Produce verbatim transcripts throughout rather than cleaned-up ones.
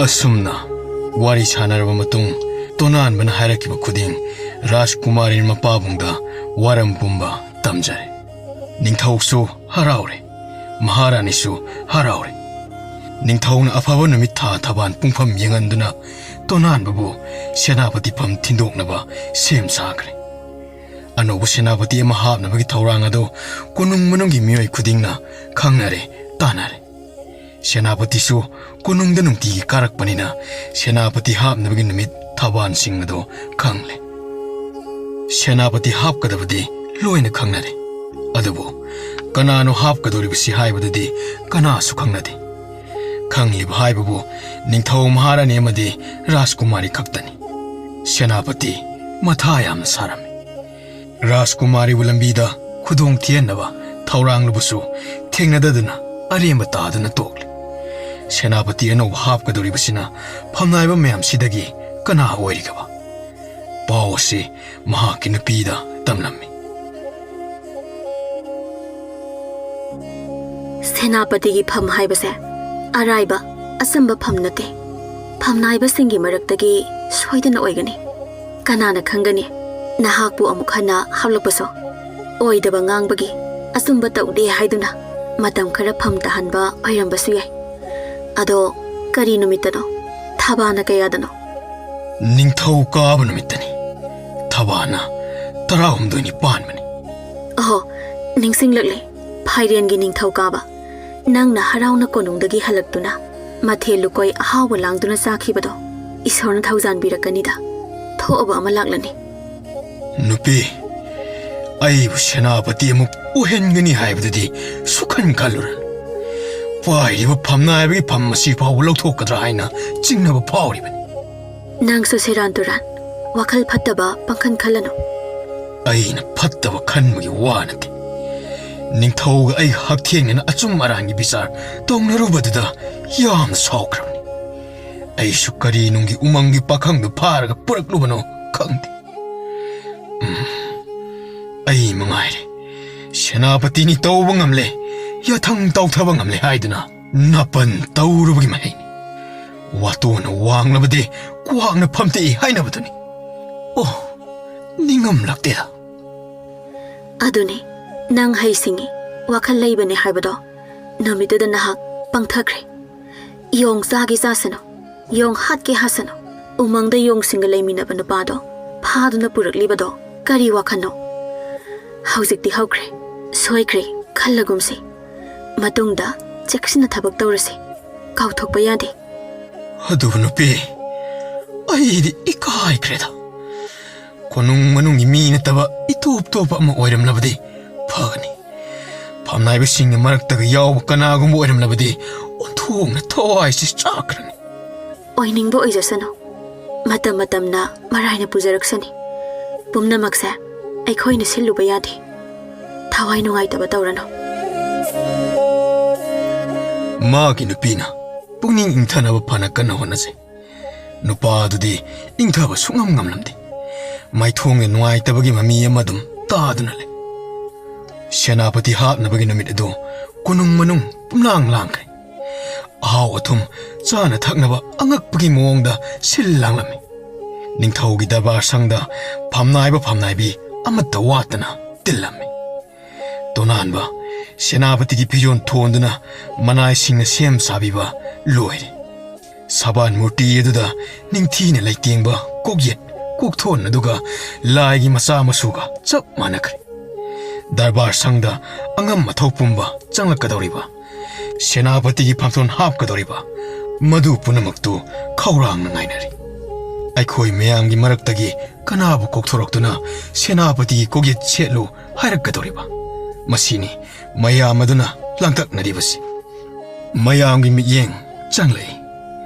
ꯑꯁꯨꯝꯅ ꯋꯥꯔꯤ ꯁꯥꯟꯅꯔꯕ ꯃꯇꯨꯡ, ꯇꯣꯅꯥꯟꯕꯅ ꯍꯥꯏꯔꯛꯈꯤꯕ ꯈꯨꯗꯤꯡ ꯔꯥꯖꯀꯨꯃꯥꯔꯤ ꯃꯄꯥꯕꯨꯡꯗ ꯋꯥꯔꯝ ꯄꯨꯝꯕ ꯇꯝꯖꯔꯦ꯫ ꯅꯤꯡꯊꯧꯁꯨ ꯍꯔꯥꯎꯔꯦ, ꯃꯍꯥꯔꯥꯅꯤꯁꯨ ꯍꯔꯥꯎꯔꯦ꯫ ꯅꯤꯡꯊꯧꯅ ꯑꯐꯕ ꯅꯨꯃꯤꯠ ꯊꯥ ꯊꯕꯥꯟ ꯄꯨꯡꯐꯝ ꯌꯦꯡꯍꯟꯗꯨꯅ ꯇꯣꯅꯥꯟꯕꯕꯨ ꯁꯦꯅꯥꯄꯇꯤ ꯐꯝ ꯊꯤꯟꯗꯣꯛꯅꯕ ꯁꯦꯝ ꯁꯥꯈ꯭ꯔꯦ꯫ ꯑꯅꯧꯕ ꯁꯦꯅꯥꯄꯇꯤ ꯑꯃ ꯍꯥꯞꯅꯕꯒꯤ ꯊꯧꯔꯥꯡ ꯑꯗꯨ ꯀꯣꯅꯨꯡ ꯃꯅꯨꯡꯒꯤ ꯃꯤꯑꯣꯏ ꯈꯨꯗꯤꯡꯅ ꯈꯪꯅꯔꯦ, ꯇꯥꯟꯅꯔꯦ꯫ ꯁꯦꯅꯥꯄꯇꯤꯁꯨ ꯀꯣꯅꯨꯡꯗ ꯅꯨꯡꯇꯤꯒꯤ ꯀꯥꯔꯛꯄꯅꯤꯅ ꯁꯦꯅꯥꯄꯇꯤ ꯍꯥꯞꯅꯕꯒꯤ ꯅꯨꯃꯤꯠ ꯊꯕꯥꯟꯁꯤꯡ ꯑꯗꯨ ꯈꯪꯂꯦ꯫ ꯁꯦꯅꯥꯄꯇꯤ ꯍꯥꯞꯀꯗꯕꯗꯤ ꯂꯣꯏꯅ ꯈꯪꯅꯔꯦ, ꯑꯗꯨꯕꯨ ꯀꯅꯥꯅꯣ ꯍꯥꯞꯀꯗꯧꯔꯤꯕꯁꯤ ꯍꯥꯏꯕꯗꯨꯗꯤ ꯀꯅꯥꯁꯨ ꯈꯪꯅꯗꯦ꯫ ꯈꯪꯂꯤꯕ ꯍꯥꯏꯕꯕꯨ ꯅꯤꯡꯊꯧ ꯃꯍꯥꯔꯥꯅꯤ ꯑꯃꯗꯤ ꯔꯥꯖꯀꯨꯃꯥꯔꯤ ꯈꯛꯇꯅꯤ꯫ ꯁꯦꯅꯥꯄꯇꯤ ꯃꯊꯥ ꯌꯥꯝꯅ ꯁꯥꯔꯝꯃꯤ꯫ ꯔꯥꯖꯀꯨꯃꯥꯔꯤꯕꯨ ꯂꯝꯕꯤꯗ ꯈꯨꯗꯣꯡ ꯊꯤꯍꯟꯅꯕ ꯊꯧꯔꯥꯡꯂꯨꯕꯁꯨ ꯊꯦꯡꯅꯗꯗꯨꯅ ꯑꯔꯦꯝꯕ ꯇꯥꯗꯨꯅ ꯇꯣꯛꯂꯤ꯫ ꯁꯦꯅꯥꯄꯇꯤ ꯑꯅꯧꯕ ꯍꯥꯞꯀꯗꯧꯔꯤꯕꯁꯤꯅ ꯐꯝꯅꯥꯏꯕ ꯃꯌꯥꯝꯁꯤꯗꯒꯤ ꯀꯅꯥ ꯑꯣꯏꯔꯤꯒꯕ? ꯄꯥꯎ ꯑꯁꯤ ꯃꯍꯥꯛꯀꯤ ꯅꯨꯄꯤꯗ ꯇꯝꯂꯝꯃꯤ꯫ ꯁꯦꯅꯥꯄꯇꯤꯒꯤ ꯐꯝ ꯍꯥꯏꯕꯁꯦ ꯑꯔꯥꯏꯕ, ꯑꯆꯝꯕ ꯐꯝ ꯅꯠꯇꯦ꯫ ꯐꯝꯅꯥꯏꯕꯁꯤꯡꯒꯤ ꯃꯔꯛꯇꯒꯤ ꯁꯣꯏꯗꯅ ꯑꯣꯏꯒꯅꯤ꯫ ꯀꯅꯥꯅ ꯈꯪꯒꯅꯤ, ꯅꯍꯥꯛꯄꯨ ꯑꯃꯨꯛ ꯍꯟꯅ ꯍꯥꯞꯂꯛꯄꯁꯨ? ꯑꯣꯏꯗꯕ ꯉꯥꯡꯕꯒꯤ, ꯑꯆꯨꯝꯕ ꯇꯧꯗꯦ ꯍꯥꯏꯗꯨꯅ ꯃꯇꯝ ꯈꯔ ꯐꯝ ꯇꯥꯍꯟꯕ ꯑꯣꯏꯔꯝꯕꯁꯨ ꯌꯥꯏ꯫ ꯑꯗꯣ ꯀꯔꯤ ꯅꯨꯃꯤꯠꯇꯅꯣ? ꯊꯕꯥꯅ ꯀꯌꯥꯗꯅꯣ? ꯅꯤꯡꯊꯧ ꯀꯥꯕ ꯅꯨꯃꯤꯠꯇꯅꯤ꯫ ꯊꯕꯥꯅ ꯇꯔꯥꯍꯨꯝꯗꯣꯏꯅꯤ ꯄꯥꯟꯕꯅꯤ꯫ ꯑꯍꯣ, ꯅꯤꯡꯁꯤꯡꯂꯛꯂꯦ꯫ ꯐꯥꯏꯔꯦꯟꯒꯤ ꯅꯤꯡꯊꯧ ꯀꯥꯕ꯫ ꯅꯪꯅ ꯍꯔꯥꯎꯅ ꯀꯣꯅꯨꯡꯗꯒꯤ ꯍꯜꯂꯛꯇꯨꯅ ꯃꯊꯦꯜ ꯂꯨꯀꯣꯏ ꯑꯍꯥꯎꯕ ꯂꯥꯡꯗꯨꯅ ꯆꯥꯈꯤꯕꯗꯣ ꯏꯁꯣꯔꯅ ꯊꯧꯖꯥꯟꯕꯤꯔꯛꯀꯅꯤꯗ꯫ ꯊꯣꯛꯑꯕ ꯑꯃ ꯂꯥꯛꯂꯅꯤ꯫ ꯅꯨꯄꯤ, ꯑꯩꯕꯨ ꯁꯦꯅꯥꯄꯇꯤ ꯑꯃꯨꯛ ꯑꯣꯏꯍꯟꯒꯅꯤ ꯍꯥꯏꯕꯗꯨꯗꯤ ꯁꯨꯛꯈꯟ ꯈꯜꯂꯨꯔꯦ꯫ ꯄꯥꯏꯔꯤꯕ ꯐꯝꯅꯥꯏꯕꯒꯤ ꯐꯝ ꯑꯁꯤ ꯐꯥꯎꯕ ꯂꯧꯊꯣꯛꯀꯗ꯭ꯔꯥ ꯍꯥꯏꯅ ꯆꯤꯡꯅꯕ ꯐꯥꯎꯔꯤꯕꯅꯤ꯫ ꯅꯪꯁꯨ ꯁꯦꯔꯥꯟ ꯇꯨꯔꯥꯟ꯫ ꯋꯥꯈꯜ ꯐꯠꯇꯕ ꯄꯪꯈꯟ ꯈꯜꯂꯅꯨ꯫ ꯑꯩꯅ ꯐꯠꯇꯕ ꯈꯟꯕꯒꯤ ꯋꯥ ꯅꯠꯇꯦ꯫ ꯅꯤꯡꯊꯧꯒ ꯑꯩ ꯍꯛꯊꯦꯡꯅꯅ ꯑꯆꯨꯝ ꯑꯔꯥꯟꯒꯤ ꯕꯤꯆꯥꯔ ꯇꯧꯅꯔꯨꯕꯗꯨꯗ ꯌꯥꯝꯅ ꯁꯥꯎꯈ꯭ꯔꯕꯅꯤ꯫ ꯑꯩꯁꯨ ꯀꯔꯤ ꯅꯨꯡꯒꯤ ꯎꯃꯪꯒꯤ ꯄꯥꯈꯪꯗꯨ ꯐꯥꯔꯒ ꯄꯨꯔꯛꯂꯨꯕꯅꯣ ꯈꯪꯗꯦ꯫ ꯎꯝ, ꯑꯩ ꯃꯉꯥꯏꯔꯦ꯫ ꯁꯦꯅꯥꯄꯇꯤꯅꯤ ꯇꯧꯕ ꯉꯝꯂꯦ, ꯌꯥꯊꯪ ꯇꯧꯊꯕ ꯉꯝꯂꯦ ꯍꯥꯏꯗꯨꯅ ꯅꯥꯄꯟ ꯇꯧꯔꯨꯕꯒꯤ ꯃꯍꯩꯅꯤ꯫ ꯋꯥꯇꯣꯟꯅ ꯋꯥꯡꯂꯕꯗꯤ ꯀ꯭ꯋꯥꯛꯅ ꯐꯝꯇꯦꯛꯏ ꯍꯥꯏꯅꯕꯗꯨꯅꯤ꯫ ꯑꯣ, ꯅꯤꯡꯉꯝꯂꯛꯇꯦꯗ꯫ ꯑꯗꯨꯅꯤ, ꯅꯪ ꯍꯩꯁꯤꯡꯉꯤ, ꯋꯥꯈꯜ ꯂꯩꯕꯅꯤ ꯍꯥꯏꯕꯗꯣ ꯅꯨꯃꯤꯠꯇꯨꯗ ꯅꯍꯥꯛ ꯄꯪꯊꯈ꯭ꯔꯦ꯫ ꯌꯣꯡ ꯆꯥꯒꯦ ꯆꯥꯁꯅꯨ, ꯌꯣꯡ ꯍꯥꯠꯀꯦ ꯍꯥꯠꯁꯅꯨ, ꯎꯃꯪꯗ ꯌꯣꯡꯁꯤꯡꯒ ꯂꯩꯃꯤꯟꯅꯕ ꯅꯨꯄꯥꯗꯣ ꯐꯥꯗꯨꯅ ꯄꯨꯔꯛꯂꯤꯕꯗꯣ ꯀꯔꯤ ꯋꯥꯈꯜꯅꯣ? ꯍꯧꯖꯤꯛꯇꯤ ꯍꯧꯈ꯭ꯔꯦ, ꯁꯣꯏꯈ꯭ꯔꯦ, ꯈꯜꯂꯒꯨꯝꯁꯤ꯫ ꯃꯇꯨꯡꯗ ꯆꯦꯛꯁꯤꯟꯅ ꯊꯕꯛ ꯇꯧꯔꯁꯤ, ꯀꯥꯎꯊꯣꯛꯄ ꯌꯥꯗꯦ꯫ ꯑꯗꯨꯕꯨ ꯅꯨꯄꯤ, ꯑꯩꯗꯤ ꯏꯀꯥꯏꯈ꯭ꯔꯦꯗ꯫ ꯀꯣꯅꯨꯡ ꯃꯅꯨꯡꯒꯤ ꯃꯤ ꯅꯠꯇꯕ ꯏꯇꯣꯞ ꯇꯣꯞꯄ ꯑꯃ ꯑꯣꯏꯔꯝꯂꯕꯗꯤ ꯐꯒꯅꯤ꯫ ꯐꯝꯅꯥꯏꯕꯁꯤꯡꯒꯤ ꯃꯔꯛꯇꯒ ꯌꯥꯎꯕ ꯀꯅꯥꯒꯨꯝꯕ ꯑꯣꯏꯔꯝꯂꯕꯗꯤ ꯑꯣꯟꯊꯣꯛꯅ ꯊꯋꯥꯏꯁꯤ ꯆꯥꯛꯈ꯭ꯔꯅꯤ꯫ ꯑꯣꯏꯅꯤꯡꯕ ꯑꯣꯏꯖꯁꯅꯨ, ꯃꯇꯝ ꯃꯇꯝꯅ ꯃꯔꯥꯏꯅ ꯄꯨꯖꯔꯛꯁꯅꯤ꯫ ꯄꯨꯝꯅꯃꯛꯁꯦ ꯑꯩꯈꯣꯏꯅ ꯁꯤꯜꯂꯨꯕ ꯌꯥꯗꯦ꯫ ꯊꯋꯥꯏ ꯅꯨꯡꯉꯥꯏꯇꯕ ꯇꯧꯔꯅꯨ꯫ ꯃꯥꯒꯤ ꯅꯨꯄꯤꯅ ꯄꯨꯛꯅꯤꯡ ꯏꯪꯊꯅꯕ ꯐꯅ ꯀꯟꯅ ꯍꯣꯠꯅꯖꯩ꯫ ꯅꯨꯄꯥꯗꯨꯗꯤ ꯏꯪꯊꯕ ꯁꯨꯡꯉꯝ ꯉꯝꯂꯝꯗꯦ꯫ ꯃꯥꯏꯊꯣꯡꯗ ꯅꯨꯡꯉꯥꯏꯇꯕꯒꯤ ꯃꯃꯤ ꯑꯃ ꯑꯗꯨꯝ ꯇꯥꯗꯨꯅ ꯂꯩ꯫ ꯁꯦꯅꯥꯄꯇꯤ ꯍꯥꯞꯅꯕꯒꯤ ꯅꯨꯃꯤꯠ ꯑꯗꯨ ꯀꯣꯅꯨꯡ ꯃꯅꯨꯡ ꯄꯨꯝꯂꯥꯡ ꯂꯥꯡꯈ꯭ꯔꯦ꯫ ꯑꯍꯥꯎ ꯑꯊꯨꯝ ꯆꯥꯅ ꯊꯛꯅꯕ ꯑꯉꯛꯄꯒꯤ ꯃꯑꯣꯡꯗ ꯁꯤꯜ ꯂꯥꯡꯂꯝꯃꯤ꯫ ꯅꯤꯡꯊꯧꯒꯤ ꯗꯔꯕꯥꯔ ꯁꯪꯗ ꯐꯝꯅꯥꯏꯕ ꯐꯝꯅꯥꯏꯕꯤ ꯑꯃꯠꯇ ꯋꯥꯠꯇꯅ ꯇꯤꯜꯂꯝꯃꯤ꯫ ꯇꯣꯅꯥꯟꯕ ꯁꯦꯅꯥꯄꯇꯤꯒꯤ ꯐꯤꯖꯣꯜ ꯊꯣꯟꯗꯨꯅ ꯃꯅꯥꯏꯁꯤꯡꯅ ꯁꯦꯝ ꯁꯥꯕꯤꯕ ꯂꯣꯏꯔꯦ꯫ ꯁꯕꯥꯟ ꯃꯨꯔꯇꯤ ꯑꯗꯨꯗ ꯅꯤꯡꯊꯤꯅ ꯂꯩꯇꯦꯡꯕ ꯀꯣꯛꯌꯦꯠ ꯀꯣꯛꯊꯣꯟ ꯑꯗꯨꯒ ꯂꯥꯏꯒꯤ ꯃꯆꯥ ꯃꯁꯨꯒ ꯆꯞ ꯃꯥꯟꯅꯈ꯭ꯔꯦ꯫ ꯗꯔꯕꯥꯔ ꯁꯪꯗ ꯑꯉꯝ ꯑꯊꯧ ꯄꯨꯝꯕ ꯆꯪꯂꯛꯀꯗꯧꯔꯤꯕ, ꯁꯦꯅꯥꯄꯇꯤꯒꯤ ꯐꯝꯊꯣꯟ ꯍꯥꯞꯀꯗꯧꯔꯤꯕ, ꯃꯗꯨ ꯄꯨꯝꯅꯃꯛꯇꯨ ꯈꯧꯔꯥꯡꯅ ꯉꯥꯏꯅꯔꯤ꯫ ꯑꯩꯈꯣꯏ ꯃꯌꯥꯝꯒꯤ ꯃꯔꯛꯇꯒꯤ ꯀꯅꯥꯕꯨ ꯀꯧꯊꯣꯔꯛꯇꯨꯅ ꯁꯦꯅꯥꯄꯇꯤꯒꯤ ꯀꯣꯛꯌꯦꯠ ꯁꯦꯠꯂꯨ ꯍꯥꯏꯔꯛꯀꯗꯧꯔꯤꯕ? ꯃꯁꯤꯅꯤ ꯃꯌꯥꯝ ꯑꯗꯨꯅ ꯂꯥꯡꯇꯛꯅꯔꯤꯕꯁꯤ꯫ ꯃꯌꯥꯝꯒꯤ ꯃꯤꯠꯌꯦꯡ ꯆꯪꯂꯛꯏ꯫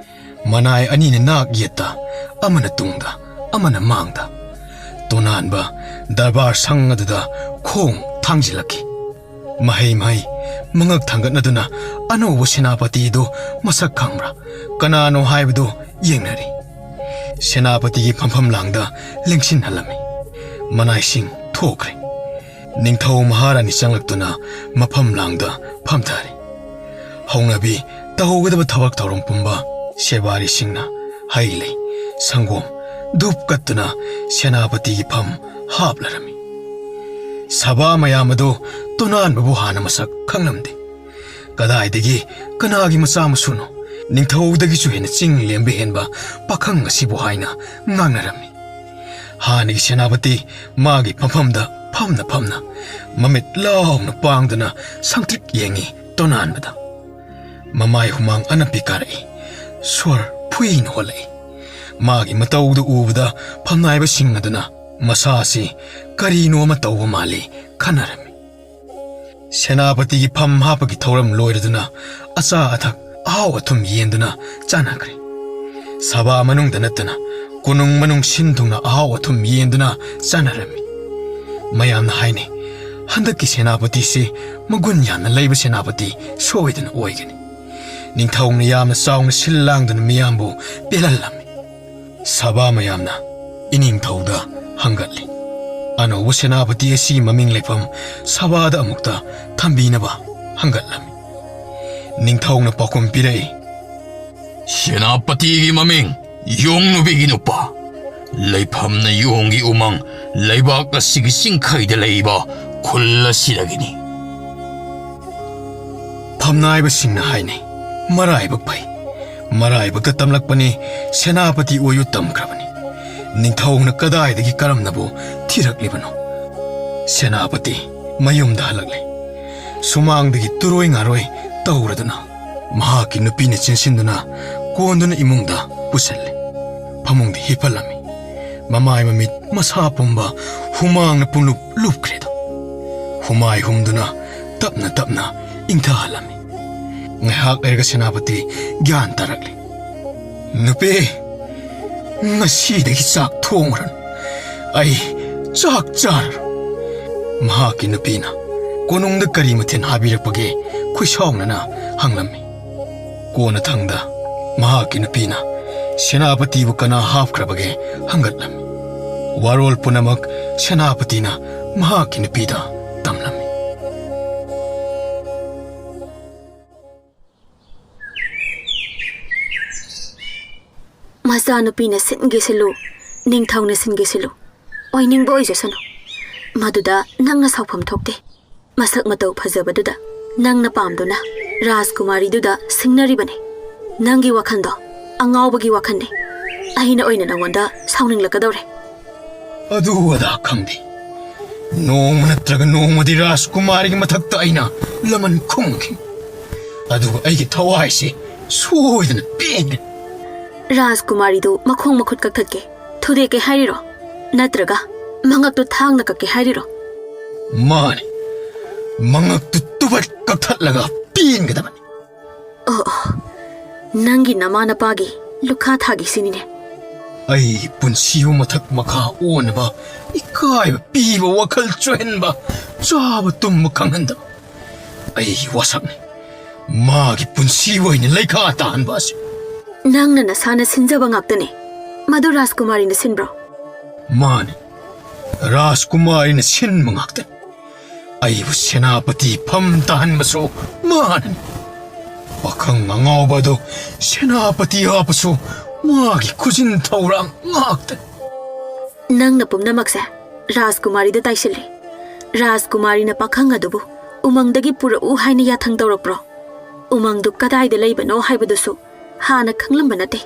ꯃꯅꯥꯏ ꯑꯅꯤꯅ ꯅꯥꯛ ꯌꯦꯠꯇ, ꯑꯃꯅ ꯇꯨꯡꯗ, ꯑꯃꯅ ꯃꯥꯡꯗ꯫ ꯇꯣꯅꯥꯟꯕ ꯗꯔꯕꯥꯔ ꯁꯪ ꯑꯗꯨꯗ ꯈꯣꯡ ꯊꯥꯡꯖꯤꯜꯂꯛꯈꯤ꯫ ꯃꯍꯩ ꯃꯍꯩ ꯃꯉꯛ ꯊꯥꯡꯒꯠꯅꯗꯨꯅ ꯑꯅꯧꯕ ꯁꯦꯅꯥꯄꯇꯤꯗꯨ ꯃꯁꯛ ꯈꯪꯕ꯭ꯔꯥ, ꯀꯅꯥꯅꯣ ꯍꯥꯏꯕꯗꯨ ꯌꯦꯡꯅꯔꯤ꯫ ꯁꯦꯅꯥꯄꯇꯤꯒꯤ ꯐꯝꯐꯝ ꯂꯥꯡꯗ ꯂꯦꯡꯁꯤꯟꯍꯜꯂꯝꯃꯤ꯫ ꯃꯅꯥꯏꯁꯤꯡ ꯊꯣꯛꯈ꯭ꯔꯦ꯫ ꯅꯤꯡꯊꯧ ꯃꯍꯥꯔꯥꯅꯤ ꯆꯪꯂꯛꯇꯨꯅ ꯃꯐꯝ ꯂꯥꯡꯗ ꯐꯝꯊꯔꯦ꯫ ꯍꯧꯅꯕꯤ ꯇꯧꯒꯗꯕ ꯊꯕꯛ ꯊꯧꯔꯝ ꯄꯨꯝꯕ ꯁꯦꯕꯥꯔꯤꯁꯤꯡꯅ ꯍꯩ ꯂꯩ, ꯁꯪꯒꯣꯝ, ꯙꯨꯞ ꯀꯠꯇꯨꯅ ꯁꯦꯅꯥꯄꯇꯤꯒꯤ ꯐꯝ ꯍꯥꯞꯂꯔꯝꯃꯤ꯫ ꯁꯚꯥ ꯃꯌꯥꯝ ꯑꯗꯨ ꯇꯣꯅꯥꯟꯕꯕꯨ ꯍꯥꯟꯅ ꯃꯁꯛ ꯈꯪꯂꯝꯗꯦ꯫ ꯀꯗꯥꯏꯗꯒꯤ ꯀꯅꯥꯒꯤ ꯃꯆꯥ ꯃꯁꯨꯅꯣ? ꯅꯤꯡꯊꯧꯗꯒꯤꯁꯨ ꯍꯦꯟꯅ ꯆꯤꯡ ꯂꯦꯝꯕ ꯍꯦꯟꯕ ꯄꯥꯈꯪ ꯑꯁꯤꯕꯨ ꯍꯥꯏꯅ ꯉꯥꯡꯅꯔꯝꯃꯤ꯫ ꯍꯥꯟꯅꯒꯤ ꯁꯦꯅꯥꯄꯇꯤ ꯃꯥꯒꯤ ꯐꯝꯐꯝꯗ ꯐꯝꯅ ꯐꯝꯅ ꯃꯃꯤꯠ ꯂꯥꯎꯅ ꯄꯥꯡꯗꯨꯅ ꯁꯪꯇ꯭ꯔꯤꯛ ꯌꯦꯡꯉꯤ ꯇꯣꯅꯥꯟꯕꯗ꯫ ꯃꯃꯥꯏ ꯍꯨꯃꯥꯡ ꯑꯅꯞꯄꯤ ꯀꯥꯔꯛꯏ꯫ ꯁꯣꯔ ꯐꯨꯏꯅ ꯍꯣꯜꯂꯛꯏ꯫ ꯃꯥꯒꯤ ꯃꯇꯧꯗꯨ ꯎꯕꯗ ꯐꯝꯅꯥꯏꯕꯁꯤꯡ ꯑꯗꯨꯅ ꯃꯁꯥꯁꯤ ꯀꯔꯤꯅꯣ ꯑꯃ ꯇꯧꯕ ꯃꯥꯜꯂꯤ ꯈꯟꯅꯔꯝꯃꯤ꯫ ꯁꯦꯅꯥꯄꯇꯤꯒꯤ ꯐꯝ ꯍꯥꯞꯄꯒꯤ ꯊꯧꯔꯝ ꯂꯣꯏꯔꯗꯨꯅ ꯑꯆꯥ ꯑꯊꯛ ꯑꯍꯥꯎ ꯑꯊꯨꯝ ꯌꯦꯟꯗꯨꯅ ꯆꯥꯅꯈ꯭ꯔꯦ꯫ ꯁꯚꯥ ꯃꯅꯨꯡꯗ ꯅꯠꯇꯅ ꯀꯣꯅꯨꯡ ꯃꯅꯨꯡ ꯁꯤꯟ ꯊꯨꯡꯅ ꯑꯍꯥꯎ ꯑꯊꯨꯝ ꯌꯦꯟꯗꯨꯅ ꯆꯥꯅꯔꯝꯃꯤ꯫ ꯃꯌꯥꯝꯅ ꯍꯥꯏꯅꯩ, "ꯍꯟꯗꯛꯀꯤ ꯁꯦꯅꯥꯄꯇꯤꯁꯤ ꯃꯒꯨꯟ ꯌꯥꯝꯅ ꯂꯩꯕ ꯁꯦꯅꯥꯄꯇꯤ ꯁꯣꯏꯗꯅ ꯑꯣꯏꯒꯅꯤ"꯫ ꯅꯤꯡꯊꯧꯅ ꯌꯥꯝꯅ ꯆꯥꯎꯅ ꯁꯤꯜ ꯂꯥꯡꯗꯨꯅ ꯃꯤꯌꯥꯝꯕꯨ ꯄꯦꯜꯍꯜꯂꯝꯃꯤ꯫ ꯁꯚꯥ ꯃꯌꯥꯝꯅ ꯏꯅꯤꯡꯊꯧꯗ ꯍꯪꯒꯠꯂꯤ꯫ ꯑꯅꯧꯕ ꯁꯦꯅꯥꯄꯇꯤ ꯑꯁꯤꯒꯤ ꯃꯃꯤꯡ ꯂꯩꯐꯝ ꯁꯚꯥꯗ ꯑꯃꯨꯛꯇ ꯊꯝꯕꯤꯅꯕ ꯍꯪꯒꯠꯂꯝꯃꯤ꯫ ꯅꯤꯡꯊꯧꯅ ꯄꯥꯎꯈꯨꯝ ꯄꯤꯔꯛꯏ, "ꯁꯦꯅꯥꯄꯇꯤꯒꯤ ꯃꯃꯤꯡ ꯌꯣꯡ ꯅꯨꯄꯤꯒꯤ ꯅꯨꯄꯥ꯫ ꯂꯩꯐꯝꯅ ꯌꯣꯡꯒꯤ ꯎꯃꯪ, ꯂꯩꯕꯥꯛ ꯑꯁꯤꯒꯤ ꯆꯤꯡꯈꯩꯗ ꯂꯩꯕ ꯈꯨꯜ ꯑꯁꯤꯗꯒꯤꯅꯤ"꯫ ꯐꯝꯅꯥꯏꯕꯁꯤꯡꯅ ꯍꯥꯏꯅꯩ, "ꯃꯔꯥꯏꯕꯛ ꯐꯩ꯫ ꯃꯔꯥꯏꯕꯛꯇ ꯇꯝꯂꯛꯄꯅꯤ, ꯁꯦꯅꯥꯄꯇꯤ ꯑꯣꯏꯌꯨ ꯇꯝꯈ꯭ꯔꯕꯅꯤ꯫ ꯅꯤꯡꯊꯧꯅ ꯀꯗꯥꯏꯗꯒꯤ ꯀꯔꯝꯅꯕꯨ ꯊꯤꯔꯛꯂꯤꯕꯅꯣ?" ꯁꯦꯅꯥꯄꯇꯤ ꯃꯌꯨꯝꯗ ꯍꯜꯂꯛꯂꯦ꯫ ꯁꯨꯃꯥꯡꯗꯒꯤ ꯇꯨꯔꯣꯏ ꯉꯥꯔꯣꯏ ꯇꯧꯔꯗꯨꯅ ꯃꯍꯥꯛꯀꯤ ꯅꯨꯄꯤꯅ ꯆꯦꯟꯁꯤꯟꯗꯨꯅ ꯀꯣꯟꯗꯨꯅ ꯏꯃꯨꯡꯗ ꯄꯨꯁꯤꯜꯂꯦ꯫ ꯐꯃꯨꯡꯗ ꯍꯤꯞꯍꯜꯂꯝꯃꯤ꯫ ꯃꯃꯥꯏ ꯃꯃꯤꯠ ꯃꯁꯥ ꯄꯨꯝꯕ ꯍꯨꯃꯥꯡꯅ ꯄꯨꯡꯂꯨꯞ ꯂꯨꯞꯈ꯭ꯔꯦꯗꯣ꯫ ꯍꯨꯃꯥꯏ ꯍꯨꯝꯗꯨꯅ ꯇꯞꯅ ꯇꯞꯅ ꯏꯪꯊꯍꯜꯂꯝꯃꯤ꯫ ꯉꯥꯏꯍꯥꯛ ꯂꯩꯔꯒ ꯁꯦꯅꯥꯄꯇꯤ ꯒ꯭ꯌꯥꯟ ꯇꯥꯔꯛꯂꯦ꯫ "ꯅꯨꯄꯤ, "ꯉꯁꯤꯗꯒꯤ ꯆꯥꯛ ꯊꯣꯡꯉꯨꯔꯅꯨ꯫ ꯑꯩ ꯆꯥꯛ ꯆꯥꯔꯔꯣꯏ꯫" ꯃꯍꯥꯛꯀꯤ ꯅꯨꯄꯤꯅ ꯀꯣꯅꯨꯡꯗ ꯀꯔꯤ ꯃꯊꯦꯜ ꯍꯥꯕꯤꯔꯛꯄꯒꯦ ꯈꯨꯏꯁꯥꯎꯅꯅ ꯍꯪꯂꯝꯃꯤ꯫ ꯀꯣꯟꯅꯊꯪꯗ ꯃꯍꯥꯛꯀꯤ ꯅꯨꯄꯤꯅ ꯁꯦꯅꯥꯄꯇꯤꯕꯨ ꯀꯅꯥ ꯍꯥꯞꯈ꯭ꯔꯕꯒꯦ ꯍꯪꯒꯠꯂꯝꯃꯤ꯫ ꯋꯥꯔꯣꯜ ꯄꯨꯝꯅꯃꯛ ꯁꯦꯅꯥꯄꯇꯤꯅ ꯃꯍꯥꯛꯀꯤ ꯅꯨꯄꯤꯗ ꯇꯝꯂꯝꯃꯤ꯫ "ꯃꯆꯥꯅꯨꯄꯤꯅ ꯁꯤꯟꯒꯦ ꯁꯤꯜꯂꯨ, ꯅꯤꯡꯊꯧꯅ ꯁꯤꯟꯒꯦ ꯁꯤꯜꯂꯨ, ꯑꯣꯏꯅꯤꯡꯕ ꯑꯣꯏꯖꯁꯅꯨ꯫ ꯃꯗꯨꯗ ꯅꯪꯅ ꯁꯥꯎꯐꯝ ꯊꯣꯛꯇꯦ꯫ ꯃꯁꯛ ꯃꯇꯧ ꯐꯖꯕꯗꯨꯗ ꯅꯪꯅ ꯄꯥꯝꯗꯨꯅ ꯔꯥꯖꯀꯨꯃꯥꯔꯤꯗꯨꯗ ꯁꯤꯡꯅꯔꯤꯕꯅꯤ꯫ ꯅꯪꯒꯤ ꯋꯥꯈꯜꯗꯣ ꯑꯉꯥꯎꯕꯒꯤ ꯋꯥꯈꯜꯅꯤ꯫ ꯑꯩꯅ ꯑꯣꯏꯅ ꯅꯉꯣꯟꯗ ꯁꯥꯎꯅꯤꯡꯂꯛꯀꯗꯧꯔꯦ꯫" "ꯑꯗꯨ ꯑꯗꯥ ꯈꯪꯗꯦ꯫ ꯅꯣꯡꯃ ꯅꯠꯇ꯭ꯔꯒ ꯅꯣꯡꯃꯗꯤ ꯔꯥꯖꯀꯨꯃꯥꯔꯤꯒꯤ ꯃꯊꯛꯇ ꯑꯩꯅ ꯂꯃꯟ ꯈꯨꯝꯈꯤ꯫ ꯑꯗꯨꯒ ꯑꯩꯒꯤ ꯊꯋꯥꯏꯁꯦ ꯁꯣꯏꯗꯅ ꯄꯦꯟꯒꯅꯤ꯫" "ꯔꯥꯖꯀꯨꯃꯥꯔꯤꯗꯨ ꯃꯈꯣꯡ ꯃꯈꯨꯠ ꯀꯛꯊꯠꯀꯦ, ꯊꯨꯗꯦꯛꯀꯦ ꯍꯥꯏꯔꯤꯔꯣ? ꯅꯠꯇ꯭ꯔꯒ ꯃꯉꯛꯇꯨ ꯊꯥꯡꯅ ꯀꯛꯀꯦ ꯍꯥꯏꯔꯤꯔꯣ?" "ꯃꯥꯅꯤ, ꯃꯉꯛꯇꯨ ꯇꯨꯕꯠ ꯀꯛꯊꯠꯂꯒ ꯄꯦꯟꯒꯗꯕꯅꯤ꯫" "ꯑꯣ, ꯑꯣ, ꯅꯪꯒꯤ ꯅꯃꯥ ꯅꯄꯥꯒꯤ ꯂꯨꯈꯥ ꯊꯥꯒꯤꯁꯤꯅꯤꯅꯦ꯫" "ꯑꯩ ꯄꯨꯟꯁꯤꯕꯨ ꯃꯊꯛ ꯃꯈꯥ ꯑꯣꯟꯅꯕ ꯏꯀꯥꯏꯕ ꯄꯤꯕ, ꯋꯥꯈꯜ ꯆꯣꯏꯍꯟꯕ, ꯆꯥꯕ ꯇꯨꯝꯕ ꯈꯪꯍꯟꯗꯕ ꯑꯩꯒꯤ ꯋꯥꯁꯛꯅꯤ꯫ ꯃꯥꯒꯤ ꯄꯨꯟꯁꯤꯕꯨ ꯑꯩꯅ ꯂꯩꯈꯥ ꯇꯥꯍꯟꯕ ꯑꯁꯤ꯫" "ꯅꯪꯅ ꯅꯁꯥꯅ ꯁꯤꯟꯖꯕ ꯉꯥꯛꯇꯅꯤ꯫ ꯃꯗꯨ ꯔꯥꯖꯀꯨꯃꯥꯔꯤꯅ ꯁꯤꯟꯕ꯭ꯔꯣ?" "ꯃꯥꯅꯤ, ꯔꯥꯖꯀꯨꯃꯥꯔꯤꯅ ꯁꯤꯟꯕ ꯉꯥꯛꯇꯅꯤ꯫ ꯑꯩꯕꯨ ꯁꯦꯅꯥꯄꯇꯤ ꯐꯝ ꯇꯥꯍꯟꯕꯁꯨ ꯃꯥꯅꯅꯤ꯫ ꯄꯥꯈꯪ ꯑꯉꯥꯎꯕ ꯑꯗꯨ ꯁꯦꯅꯥꯄꯇꯤ ꯍꯥꯞꯄꯁꯨ ꯃꯥꯒꯤ ꯈꯨꯖꯤꯟ ꯊꯧꯔꯥꯡ ꯉꯥꯛꯇꯅꯤ꯫" "ꯅꯪꯅ ꯄꯨꯝꯅꯃꯛꯁꯦ ꯔꯥꯖꯀꯨꯃꯥꯔꯤꯗ ꯇꯥꯏꯁꯤꯜꯂꯤ꯫ ꯔꯥꯖꯀꯨꯃꯥꯔꯤꯅ ꯄꯥꯈꯪ ꯑꯗꯨꯕꯨ ꯎꯃꯪꯗꯒꯤ ꯄꯨꯔꯛꯎ ꯍꯥꯏꯅ ꯌꯥꯊꯪ ꯇꯧꯔꯛꯄ꯭ꯔꯣ? ꯎꯃꯪꯗꯨ ꯀꯗꯥꯏꯗ ꯂꯩꯕꯅꯣ ꯍꯥꯏꯕꯗꯨꯁꯨ ꯍꯥꯟꯅ ꯈꯪꯂꯝꯕ ꯅꯠꯇꯦ꯫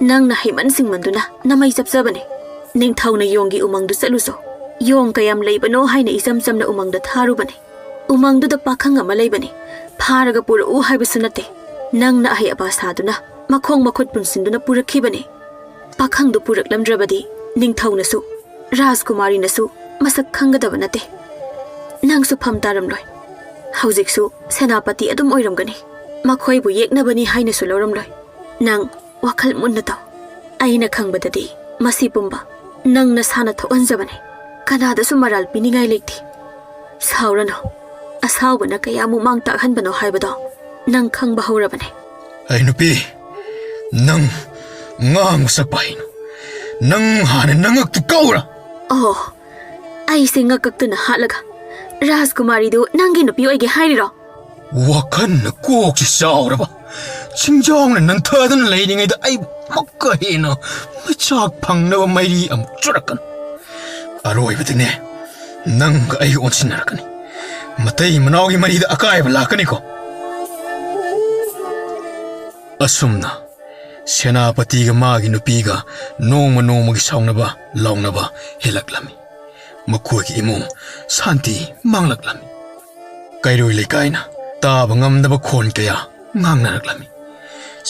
ꯅꯪꯅ ꯍꯩꯃꯟ ꯁꯤꯡꯃꯟꯗꯨꯅ ꯅꯃꯩ ꯆꯞꯆꯕꯅꯦ꯫ ꯅꯤꯡꯊꯧꯅ ꯌꯣꯡꯒꯤ ꯎꯃꯪꯗꯨ ꯆꯠꯂꯨꯆꯣ, ꯌꯣꯡ ꯀꯌꯥꯝ ꯂꯩꯕꯅꯣ ꯍꯥꯏꯅ ꯏꯆꯝ ꯆꯝꯅ ꯎꯃꯪꯗ ꯊꯥꯔꯨꯕꯅꯦ꯫ ꯎꯃꯪꯗꯨꯗ ꯄꯥꯈꯪ ꯑꯃ ꯂꯩꯕꯅꯦ, ꯐꯥꯔꯒ ꯄꯨꯔꯛꯎ ꯍꯥꯏꯕꯁꯨ ꯅꯠꯇꯦ꯫ ꯅꯪꯅ ꯑꯍꯩ ꯑꯄꯥ ꯁꯥꯗꯨꯅ ꯃꯈꯣꯡ ꯃꯈꯨꯠ ꯄꯨꯟꯁꯤꯟꯗꯨꯅ ꯄꯨꯔꯛꯈꯤꯕꯅꯦ꯫ ꯄꯥꯈꯪꯗꯨ ꯄꯨꯔꯛꯂꯝꯗ꯭ꯔꯕꯗꯤ ꯅꯤꯡꯊꯧꯅꯁꯨ ꯔꯥꯖꯀꯨꯃꯥꯔꯤꯅꯁꯨ ꯃꯁꯛ ꯈꯪꯒꯗꯕ ꯅꯠꯇꯦ꯫ ꯅꯪꯁꯨ ꯐꯝ ꯇꯥꯔꯝꯂꯣꯏ꯫ ꯍꯧꯖꯤꯛꯁꯨ ꯁꯦꯅꯥꯄꯇꯤ ꯑꯗꯨꯝ ꯑꯣꯏꯔꯝꯒꯅꯤ꯫ ꯃꯈꯣꯏꯕꯨ ꯌꯦꯛꯅꯕꯅꯤ ꯍꯥꯏꯅꯁꯨ ꯂꯧꯔꯝꯂꯣꯏ꯫ ꯅꯪ ꯋꯥꯈꯜ ꯃꯨꯟꯅ ꯇꯧ꯫ ꯑꯩꯅ ꯈꯪꯕꯗꯗꯤ ꯃꯁꯤ ꯄꯨꯝꯕ ꯅꯪ ꯅꯁꯥꯅ ꯊꯣꯛꯍꯟꯖꯕꯅꯤ꯫ ꯀꯅꯥꯗꯁꯨ ꯃꯔꯥꯜ ꯄꯤꯅꯤꯡꯉꯥꯏ ꯂꯩꯇꯦ꯫ ꯁꯥꯎꯔꯅꯨ꯫ ꯑꯁꯥꯎꯕꯅ ꯀꯌꯥꯃꯨꯛ ꯃꯥꯡ ꯇꯥꯛꯍꯟꯕꯅꯣ ꯍꯥꯏꯕꯗꯣ ꯅꯪ ꯈꯪꯕ ꯍꯧꯔꯕꯅꯤ꯫ ꯑꯩ ꯅꯨꯄꯤ, ꯅꯪ ꯉꯥꯡꯕ ꯁꯛꯄ ꯍꯩꯅꯨ꯫ ꯅꯪ ꯍꯥꯟꯅ ꯅꯉꯛꯇꯨ ꯀꯧꯔ꯫ ꯑꯣ, ꯑꯩꯁꯦ ꯉꯛ ꯀꯛꯇꯨꯅ ꯍꯥꯠꯂꯒ ꯔꯥꯖꯀꯨꯃꯥꯔꯤꯗꯨ ꯅꯪꯒꯤ ꯅꯨꯄꯤ ꯑꯣꯏꯒꯦ ꯍꯥꯏꯔꯤꯔꯣ? ꯋꯥꯈꯜꯅ ꯀꯣꯛꯁꯤ ꯆꯥꯎꯔꯕ, ꯆꯤꯡꯖꯥꯎꯅ ꯅꯟꯊꯗꯨꯅ ꯂꯩꯔꯤꯉꯩꯗ ꯑꯩꯕꯨ ꯑꯃꯨꯛꯀ ꯍꯦꯟꯅ ꯃꯩꯆꯥꯛ ꯐꯪꯅꯕ ꯃꯩꯔꯤ ꯑꯃꯨꯛ ꯆꯨꯔꯛꯀꯅꯨ꯫ ꯑꯔꯣꯏꯕꯗꯅꯦ, ꯅꯪꯒ ꯑꯩꯒ ꯑꯣꯟꯁꯤꯟꯅꯔꯛꯀꯅꯤ꯫ ꯃꯇꯩ ꯃꯅꯥꯎꯒꯤ ꯃꯔꯤꯗ ꯑꯀꯥꯏꯕ ꯂꯥꯛꯀꯅꯤꯀꯣ꯫ ꯑꯁꯨꯝꯅ ꯁꯦꯅꯥꯄꯇꯤꯒ ꯃꯥꯒꯤ ꯅꯨꯄꯤꯒ ꯅꯣꯡꯃ ꯅꯣꯡꯃꯒꯤ ꯁꯥꯎꯅꯕ ꯂꯥꯎꯅꯕ ꯍꯦꯜꯂꯛꯂꯝꯃꯤ꯫ ꯃꯈꯣꯏꯒꯤ ꯏꯃꯨꯡ ꯁꯥꯟꯇꯤ ꯃꯥꯡꯂꯛꯂꯝꯃꯤ꯫ ꯀꯩꯔꯣꯏ ꯂꯩꯀꯥꯏꯅ ꯇꯥꯕ ꯉꯝꯗꯕ ꯈꯣꯟ ꯀꯌꯥ ꯉꯥꯡꯅꯔꯛꯂꯝꯃꯤ꯫